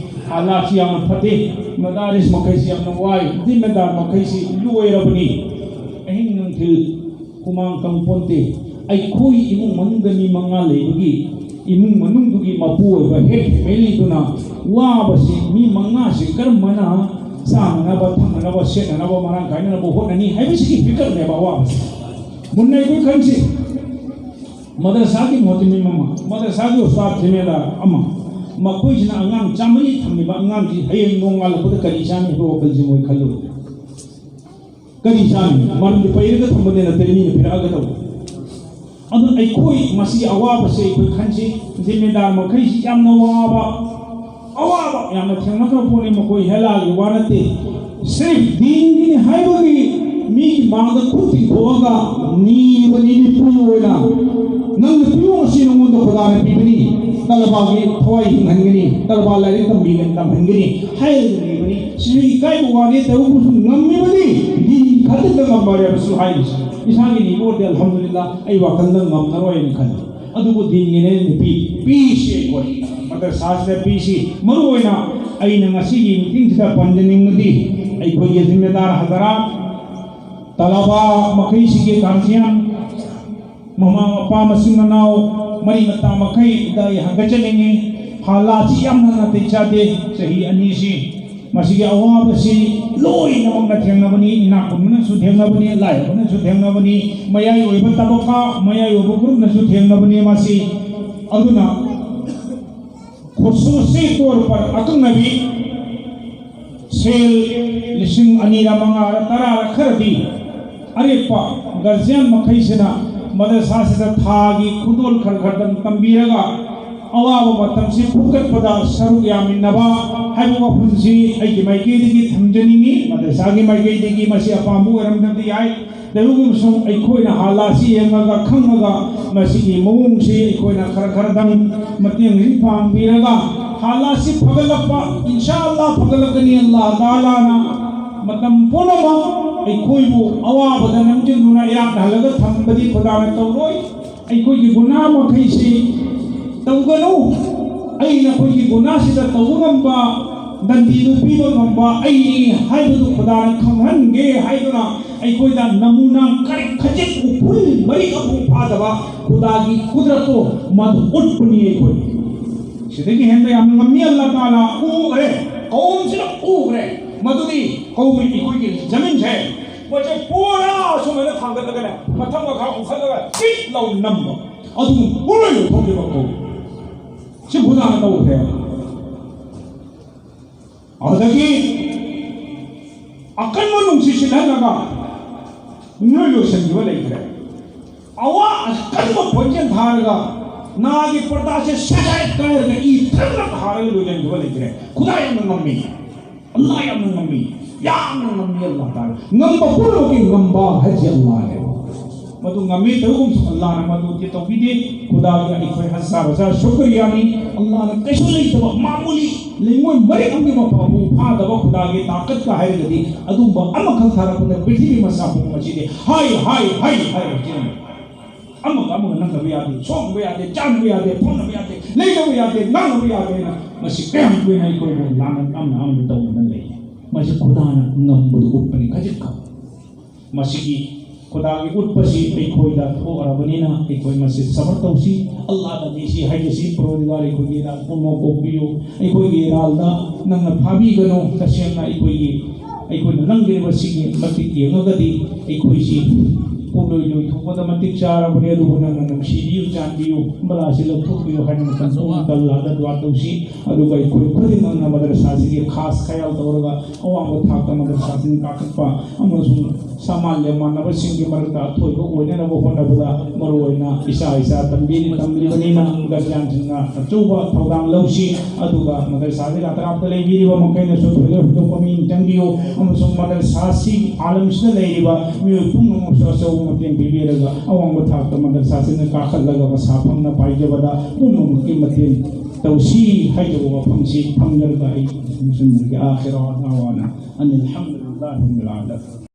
ꯍꯥꯂꯥꯠꯁꯤ ꯌꯥꯝꯅ ꯐꯠꯇꯦ, ꯃꯗꯥꯔꯤꯁ ꯃꯈꯩꯁꯤ ꯌꯥꯝꯅ ꯋꯥꯏ, ꯗꯤꯟ ꯃꯗꯥꯔ ꯃꯈꯩꯁꯤ ꯂꯣꯏꯔꯕꯅꯤ꯫ ꯑꯍꯤꯡ ꯅꯨꯡꯊꯤꯜ ꯍꯨꯃꯥꯡ ꯀꯪꯄꯣꯟꯇꯦ꯫ ꯑꯩꯈꯣꯏ ꯏꯃꯨꯡ ꯃꯅꯨꯡꯗ ꯃꯤ ꯃꯉꯥ ꯂꯩꯕꯒꯤ ꯏꯃꯨꯡ ꯃꯅꯨꯡꯗꯨꯒꯤ ꯃꯄꯨ ꯑꯣꯏꯕ ꯍꯦꯗ ꯐꯦꯃꯤꯂꯤꯗꯨꯅ ꯋꯥꯕꯁꯤ ꯃꯤ ꯃꯉꯥꯁꯤ ꯀꯔꯝꯕꯅ ꯆꯥꯅꯅꯕ, ꯊꯛꯅꯅꯕ, ꯁꯦꯠꯅꯅꯕ, ꯃꯔꯥꯡ ꯀꯥꯏꯅꯅꯕ ꯍꯣꯠꯅꯅꯤ ꯍꯥꯏꯕꯁꯤꯒꯤ ꯐꯤꯀꯔꯅꯦꯕ ꯑꯋꯥꯕꯁꯤ꯫ ꯃꯨꯟꯅ ꯑꯩꯈꯣꯏ ꯈꯟꯁꯤ꯫ ꯃꯗꯔꯁꯥꯒꯤ ꯃꯨꯍꯇꯃꯤꯝ ꯑꯃ, ꯃꯗꯔꯁꯥꯒꯤ ꯎꯁꯇꯥꯗ ꯖꯤꯝꯃꯦꯗꯥꯔ ꯑꯃ, ꯃꯈꯣꯏꯁꯤꯅ ꯑꯉꯥꯡ ꯆꯥꯝꯃꯔꯤ ꯊꯝꯂꯤꯕ ꯑꯉꯥꯡꯁꯤ ꯍꯌꯦꯡ ꯅꯣꯡꯉꯥꯜꯂꯛꯄꯗ ꯀꯔꯤ ꯆꯥꯅꯤ ꯍꯥꯏꯕ ꯋꯥꯈꯜꯁꯤ ꯃꯣꯏ ꯈꯜꯂꯨ꯫ ꯀꯔꯤ ꯆꯥꯅꯤ? ꯃꯔꯝꯗꯤ ꯄꯩꯔꯒ ꯊꯝꯕꯗꯤ ꯅꯠꯇꯦ, ꯃꯤꯅ ꯄꯤꯔꯛꯑꯒ ꯇꯧꯕ꯫ ꯑꯗꯨꯅ ꯑꯩꯈꯣꯏ ꯃꯁꯤꯒꯤ ꯑꯋꯥꯕꯁꯦ ꯑꯩꯈꯣꯏ ꯈꯟꯁꯤ, ꯖꯤꯝꯃꯦꯗꯥꯔ ꯃꯈꯩꯁꯤ ꯌꯥꯝꯅ ꯋꯥꯕ, ꯑꯋꯥꯕ ꯌꯥꯝꯅ ꯊꯦꯡꯅꯈ꯭ꯔꯕ ꯄꯣꯠꯅꯤ꯫ ꯃꯈꯣꯏ ꯍꯦꯂꯥꯒꯤ ꯋꯥ ꯅꯠꯇꯦ, ꯁꯤꯔꯐ ꯗꯤꯟꯒꯤꯅꯤ ꯍꯥꯏꯕꯒꯤ ꯃꯤꯒꯤ ꯃꯥꯡꯗ ꯈꯨꯠ ꯇꯤꯡꯊꯣꯛꯑꯒ ꯅꯤꯕꯅꯤ ꯃꯤꯄꯨ ꯑꯣꯏꯅ꯫ ꯅꯪꯅ ꯄꯤꯌꯣ, ꯑꯁꯤ ꯅꯉꯣꯟꯗ ꯈꯨꯗꯥꯅ ꯄꯤꯕꯅꯤ, ꯇꯂꯕꯥꯒꯤ ꯊꯋꯥꯏ ꯍꯤꯡꯍꯟꯒꯅꯤ, ꯇꯂꯕꯥ ꯂꯥꯏꯔꯤꯛ ꯇꯝꯕꯤꯒꯅꯤ, ꯇꯝꯍꯟꯒꯅꯤ ꯍꯥꯏꯔꯒ ꯅꯤꯕꯅꯤ꯫ ꯁꯤꯁꯨ ꯏꯀꯥꯏꯕ ꯋꯥꯅꯤ, ꯇꯧꯕꯁꯨ ꯉꯝꯃꯤꯕꯅꯤ꯫ ꯗꯤꯟ ꯈꯛꯇꯗ ꯉꯝꯕ ꯍꯥꯏꯕꯁꯨ ꯍꯥꯏꯔꯤꯁꯤ꯫ ꯏꯁꯥꯒꯤ ꯅꯤꯕ ꯑꯣꯏꯔꯗꯤ ꯑꯜꯍꯝꯗꯨꯂꯤꯜꯂꯥ, ꯑꯩ ꯋꯥꯈꯜꯗ ꯉꯝꯅꯔꯣꯏꯅ ꯈꯜꯂꯤ꯫ ꯑꯗꯨꯕꯨ ꯗꯤꯟꯒꯤꯅꯦ ꯅꯨꯄꯤ ꯄꯤꯁꯤ ꯑꯩꯈꯣꯏ ꯃꯗꯔꯁꯥꯁꯤꯗ ꯄꯤꯁꯤ꯫ ꯃꯔꯨ ꯑꯣꯏꯅ ꯑꯩꯅ ꯉꯁꯤꯒꯤ ꯃꯤꯇꯤꯡꯁꯤꯗ ꯄꯟꯖꯅꯤꯡꯕꯗꯤ ꯑꯩꯈꯣꯏꯒꯤ ꯖꯤꯝꯃꯦꯗꯥꯔ ꯍꯖꯔꯥꯠ, ꯇꯂꯕꯥ ꯃꯈꯩꯁꯤꯒꯤ ꯒꯥꯔꯖꯤꯌꯥꯟ, ꯃꯃꯥ ꯃꯄꯥ, ꯃꯆꯤꯟ ꯃꯅꯥꯎ, ꯃꯔꯤ ꯃꯇꯥ ꯃꯈꯩꯗ ꯑꯩ ꯍꯪꯒꯠꯆꯅꯤꯡꯉꯤ꯫ ꯍꯥꯂꯥꯁꯤ ꯌꯥꯝꯅ ꯅꯥꯇꯩ ꯆꯥꯗꯦ꯫ ꯆꯍꯤ ꯑꯅꯤꯁꯤ ꯃꯁꯤꯒꯤ ꯑꯋꯥꯕꯁꯤ ꯂꯣꯏꯅꯃꯛꯅ ꯊꯦꯡꯅꯕꯅꯤ, ꯏꯅꯥꯛ ꯈꯨꯟꯕꯅꯁꯨ ꯊꯦꯡꯅꯕꯅꯤ, ꯂꯥꯏꯔꯕꯅꯁꯨ ꯊꯦꯡꯅꯕꯅꯤ, ꯃꯌꯥꯏ ꯑꯣꯏꯕ ꯇꯕꯀꯥ, ꯃꯌꯥꯏ ꯑꯣꯏꯕ ꯒ꯭ꯔꯨꯞꯅꯁꯨ ꯊꯦꯡꯅꯕꯅꯤ꯫ ꯃꯁꯤ ꯑꯗꯨꯅ ꯈꯨꯠꯁꯨꯁꯤ ꯇꯣꯔ ꯄꯔ ꯑꯀꯛꯅꯕꯤ ꯁꯦꯜ ꯂꯤꯁꯤꯡ ꯑꯅꯤꯔ ꯃꯉꯥꯔ ꯇꯔꯥꯔ ꯈꯔꯗꯤ ꯑꯔꯦꯞꯄ ꯒꯥꯔꯖꯤꯌꯥꯟ ꯃꯈꯩꯁꯤꯅ ꯃꯗꯔꯁꯥꯁꯤꯗ ꯊꯥꯒꯤ ꯈꯨꯗꯣꯜ ꯈꯔ ꯈꯔꯗꯪ ꯇꯝꯕꯤꯔꯒ ꯑꯋꯥꯕ ꯃꯇꯝꯁꯤ ꯐꯨꯀꯠꯄꯗ ꯁꯔꯨꯛ ꯌꯥꯃꯤꯟꯅꯕ ꯍꯥꯏꯕ ꯋꯥꯐꯝꯁꯤ ꯑꯩꯒꯤ ꯃꯥꯏꯀꯩꯗꯒꯤ ꯊꯝꯖꯅꯤꯡꯏ꯫ ꯃꯗꯔꯁꯥꯒꯤ ꯃꯥꯏꯀꯩꯗꯒꯤ ꯃꯁꯤ ꯑꯄꯥꯝꯕ ꯑꯣꯏꯔꯝꯗꯕꯗꯤ ꯌꯥꯏ꯫ ꯇꯧꯕꯒꯨꯝꯁꯨꯡ ꯑꯩꯈꯣꯏꯅ ꯍꯥꯂꯥꯁꯤ ꯌꯦꯡꯉꯒ ꯈꯪꯉꯒ ꯃꯁꯤꯒꯤ ꯃꯑꯣꯡꯁꯤ ꯑꯩꯈꯣꯏꯅ ꯈꯔ ꯈꯔꯗꯪ ꯃꯇꯦꯡꯁꯤ ꯄꯥꯡꯕꯤꯔꯒ ꯍꯥꯂꯥꯁꯤ ꯐꯒꯠꯂꯛꯄ, ꯏꯟꯁꯥ ꯑꯜꯂꯥ ꯐꯒꯠꯂꯛꯀꯅꯤ꯫ ꯑꯜꯂꯥ ꯇꯥꯂꯥꯅ ꯃꯇꯝ ꯄꯨꯝꯅꯃꯛ ꯑꯩꯈꯣꯏꯕꯨ ꯑꯋꯥꯕꯗ ꯅꯝꯁꯤꯟꯗꯨꯅ ꯏꯔꯥꯛꯅꯍꯜꯂꯒ ꯊꯝꯕꯗꯤ ꯈꯨꯗꯥꯅ ꯇꯧꯔꯣꯏ꯫ ꯑꯩꯈꯣꯏꯒꯤ ꯒꯨꯅꯥ ꯃꯈꯩꯁꯤ ꯇꯧꯒꯅꯨ꯫ ꯑꯩ ꯅꯈꯣꯏꯒꯤ ꯒꯨꯅꯥꯁꯤꯗ ꯇꯧꯕ ꯉꯝꯕ, ꯗꯟꯗꯤꯗꯨ ꯄꯤꯕ ꯉꯝꯕ ꯑꯩꯅꯤ ꯍꯥꯏꯕꯗꯨ ꯈꯨꯗꯥꯅ ꯈꯪꯍꯟꯒꯦ ꯍꯥꯏꯗꯨꯅ ꯑꯩꯈꯣꯏꯗ ꯅꯃꯨꯅꯥ ꯀꯔꯤ ꯈꯖꯤꯛ ꯎꯐꯨꯜ ꯃꯔꯤꯛ ꯑꯃꯐꯥꯎ ꯐꯥꯗꯕ ꯈꯨꯗꯥꯒꯤ ꯀꯨꯗꯔꯠꯇꯣ ꯃꯗꯨ ꯎꯠꯄꯅꯤ ꯑꯩꯈꯣꯏ꯫ ꯁꯤꯗꯒꯤ ꯍꯦꯟꯕ ꯌꯥꯝꯅ ꯉꯝꯃꯤ꯫ ꯑꯜꯂꯥꯍ ꯇꯥꯂꯥ ꯎꯈ꯭ꯔꯦ, ꯀꯧꯝꯁꯤꯅ ꯎꯈ꯭ꯔꯦ꯫ ꯃꯗꯨꯗꯤ ꯀꯧꯃꯤ ꯑꯩꯈꯣꯏꯒꯤ ꯖꯃꯤꯟꯁꯦ, ꯃꯁꯦ ꯄꯨꯔꯥ ꯁꯨꯃꯥꯏꯅ ꯊꯥꯡꯒꯠꯂꯒꯅꯦ, ꯃꯊꯛ ꯃꯈꯥ ꯑꯣꯟꯈꯠꯂꯒ ꯆꯤꯠ ꯂꯥꯎ ꯅꯝꯕ, ꯑꯗꯨꯒ ꯄꯨꯔꯥ ꯂꯧꯊꯣꯛꯈꯤꯕ ꯀꯧꯏ꯫ ꯁꯤ ꯈꯨꯗꯥꯅ ꯇꯧꯈ꯭ꯔꯦ꯫ ꯑꯗꯨꯗꯒꯤ ꯑꯀꯟꯕ ꯅꯨꯡꯁꯤꯠ ꯁꯤꯠꯍꯜꯂꯒ ꯅꯣꯏ ꯂꯣꯏꯁꯤꯟꯈꯤꯕ ꯂꯩꯈ꯭ꯔꯦ꯫ ꯑꯋꯥ ꯑꯀꯟꯕ ꯈꯣꯟꯖꯦꯜ ꯊꯥꯔꯒ ꯅꯥꯒꯤ ꯄꯔꯗꯥꯁꯦ ꯁꯦꯒꯥꯏ ꯀꯥꯏꯔꯒ ꯏ ꯊꯛꯂ ꯊꯥꯔꯒ ꯂꯣꯏꯁꯤꯟꯈꯤꯕ ꯂꯩꯈ꯭ꯔꯦ꯫ ꯈꯨꯗꯥ ꯌꯥꯝꯅ ꯉꯝꯃꯤ, ꯑꯜꯂꯥꯍ ꯌꯥꯝꯅ ꯉꯝꯃꯤ, ꯌꯥꯝꯅ ꯉꯝꯃꯤ ꯑꯜꯂꯥꯍ ꯇꯥꯂꯥ꯫ ꯉꯝꯕ ꯄꯨꯝꯅꯃꯛꯀꯤ ꯉꯝꯕ ꯍꯥꯏꯁꯦ ꯑꯜꯂꯥꯍꯅꯦꯕ꯫ ꯃꯗꯨ ꯉꯝꯃꯤ ꯇꯧꯒꯨꯝꯁꯨ ꯑꯜꯂꯥꯍꯅ ꯃꯗꯨꯗꯤ ꯇꯧꯕꯤꯗꯦ꯫ ꯈꯨꯗꯥꯒꯤ ꯑꯩꯈꯣꯏ ꯍꯖꯥꯔ ꯍꯖꯥꯔ ꯁꯨꯀ꯭ꯔꯤꯌꯥꯅꯤ꯫ ꯑꯜꯂꯥꯍꯅ ꯀꯩꯁꯨ ꯂꯩꯇꯕ ꯃꯥꯃꯨꯂꯤ ꯂꯩꯉꯣꯏ ꯃꯔꯤꯛ ꯑꯃꯒꯤ ꯃꯐꯥꯎꯕ ꯐꯥꯗꯕ ꯈꯨꯗꯥꯒꯤ ꯇꯥꯀꯠꯀ ꯍꯥꯏꯔꯒꯗꯤ ꯑꯗꯨꯝꯕ ꯑꯃꯈꯛ ꯊꯥꯔꯛꯄꯗ ꯄ꯭ꯔꯤꯊꯤꯕꯤ ꯃꯆꯥ ꯄꯨꯝꯕ ꯑꯁꯤꯗꯤ ꯍꯥꯏ ꯍꯥꯏ ꯍꯥꯏ ꯍꯥꯏ ꯍꯥꯏꯔꯛꯀꯅꯤ꯫ ꯑꯃꯒ ꯑꯃꯒ ꯅꯪꯅꯕ ꯌꯥꯗꯦ, ꯁꯣꯛꯅꯕ ꯌꯥꯗꯦ, ꯆꯥꯅꯕ ꯌꯥꯗꯦ, ꯐꯝꯅꯕ ꯌꯥꯗꯦ, ꯂꯩꯅꯕ ꯌꯥꯗꯦ, ꯉꯥꯡꯅꯕ ꯌꯥꯗꯦꯅ ꯃꯁꯤ ꯀꯌꯥꯝ ꯀꯨꯏꯅ ꯑꯩꯈꯣꯏꯕꯨ ꯂꯥꯟꯅ ꯑꯃꯅ ꯑꯃꯅ ꯇꯧꯗꯨꯅ ꯂꯩ꯫ ꯃꯁꯤ ꯈꯨꯗꯥꯅ ꯉꯝꯕꯗꯨ ꯎꯠꯄꯅꯤ ꯈꯖꯤꯛꯈꯛ꯫ ꯃꯁꯤꯒꯤ ꯈꯨꯗꯥꯒꯤ ꯎꯠꯄꯁꯤ ꯑꯩꯈꯣꯏꯗ ꯊꯣꯛꯑꯔꯕꯅꯤꯅ ꯑꯩꯈꯣꯏ ꯃꯁꯤ ꯁꯕꯔ ꯇꯧꯁꯤ꯫ ꯑꯜꯂꯥꯍꯗ ꯃꯤꯁꯤ ꯍꯥꯏꯖꯁꯤ, ꯄꯔꯣꯗꯤꯒꯥꯔ ꯑꯩꯈꯣꯏꯒꯤ ꯏꯔꯥꯜ ꯄꯨꯝꯅꯃꯛ ꯀꯣꯛꯄꯤꯌꯨ, ꯑꯩꯈꯣꯏꯒꯤ ꯏꯔꯥꯜꯗ ꯅꯪꯅ ꯐꯥꯕꯤꯒꯅꯨ꯫ ꯇꯁꯦꯡꯅ ꯑꯩꯈꯣꯏꯒꯤ, ꯑꯩꯈꯣꯏꯅ ꯅꯪꯒꯤꯔꯤꯕꯁꯤꯒꯤ ꯃꯇꯤꯛ ꯌꯦꯡꯉꯒꯗꯤ ꯑꯩꯈꯣꯏꯁꯤ ꯄꯨꯡꯂꯣꯏ ꯂꯣꯏꯊꯣꯛꯄꯗ ꯃꯇꯤꯛ ꯆꯥꯔꯕꯅꯤ꯫ ꯑꯗꯨꯕꯨ ꯅꯪꯅ ꯅꯨꯡꯁꯤꯕꯤꯌꯨ, ꯆꯥꯟꯕꯤꯌꯨ, ꯕꯂꯥꯁꯤ ꯂꯧꯊꯣꯛꯄꯤꯌꯨ ꯍꯥꯏꯅ ꯃꯇꯝ ꯆꯨꯝꯅ ꯑꯜꯂꯥꯍꯗ ꯗꯨꯋꯥ ꯇꯧꯁꯤ꯫ ꯑꯗꯨꯒ ꯑꯩꯈꯣꯏ ꯈꯨꯗꯤꯡꯃꯛꯅ ꯃꯗꯔꯁꯥꯁꯤꯒꯤ ꯈꯥꯁ ꯈꯌꯥꯜ ꯇꯧꯔꯒ ꯑꯋꯥꯡꯕ ꯊꯥꯛꯇ ꯃꯗꯔꯁꯥꯁꯤꯡ ꯀꯥꯈꯠꯄ ꯑꯃꯁꯨꯡ ꯁꯃꯥꯖ ꯃꯥꯟꯅꯕꯁꯤꯡꯒꯤ ꯃꯔꯛꯇ ꯑꯊꯣꯏꯕ ꯑꯣꯏꯅꯅꯕ ꯍꯣꯠꯅꯕꯗ ꯃꯔꯨꯑꯣꯏꯅ ꯏꯁꯥ ꯏꯁꯥ ꯇꯝꯕꯤꯔꯤ, ꯇꯝꯂꯤꯕꯅꯤꯅ ꯒꯥꯔꯖꯤꯌꯥꯟꯁꯤꯡꯅ ꯑꯆꯧꯕ ꯊꯧꯗꯥꯡ ꯂꯧꯁꯤ꯫ ꯑꯗꯨꯒ ꯃꯗꯔꯁꯥꯒꯤ ꯑꯇ꯭ꯔꯥꯞꯇ ꯂꯩꯕꯤꯔꯤꯕ ꯃꯈꯩꯅꯁꯨ ꯊꯣꯏꯗꯣꯛ ꯍꯦꯟꯗꯣꯛꯄ ꯃꯤꯠꯌꯦꯡ ꯆꯪꯕꯤꯌꯨ ꯑꯃꯁꯨꯡ ꯃꯗꯔꯁꯥꯁꯤ ꯑꯥꯂꯝꯁꯤꯗ ꯂꯩꯔꯤꯕ ꯃꯤꯑꯣꯏ ꯄꯨꯝꯅꯃꯛꯁꯨ ꯑꯆꯧꯕ ꯃꯇꯦꯡ ꯄꯤꯕꯤꯔꯒ ꯑꯋꯥꯡꯕ ꯊꯥꯛꯇ ꯃꯗꯔꯁꯥꯁꯤꯅ ꯀꯥꯈꯠꯂꯒ ꯃꯁꯥ ꯐꯪꯅ ꯄꯥꯏꯖꯕꯗ ꯄꯨꯝꯅꯃꯛꯀꯤ ꯃꯇꯦꯡ ꯇꯧꯁꯤ ꯍꯥꯏꯖꯕ ꯋꯥꯐꯝꯁꯤ ꯊꯝꯖꯔꯒ ꯑꯩ ꯂꯣꯏꯁꯤꯟꯖꯔꯒꯦ꯫ آخر دعوانا أن الحمد لله رب العالمين.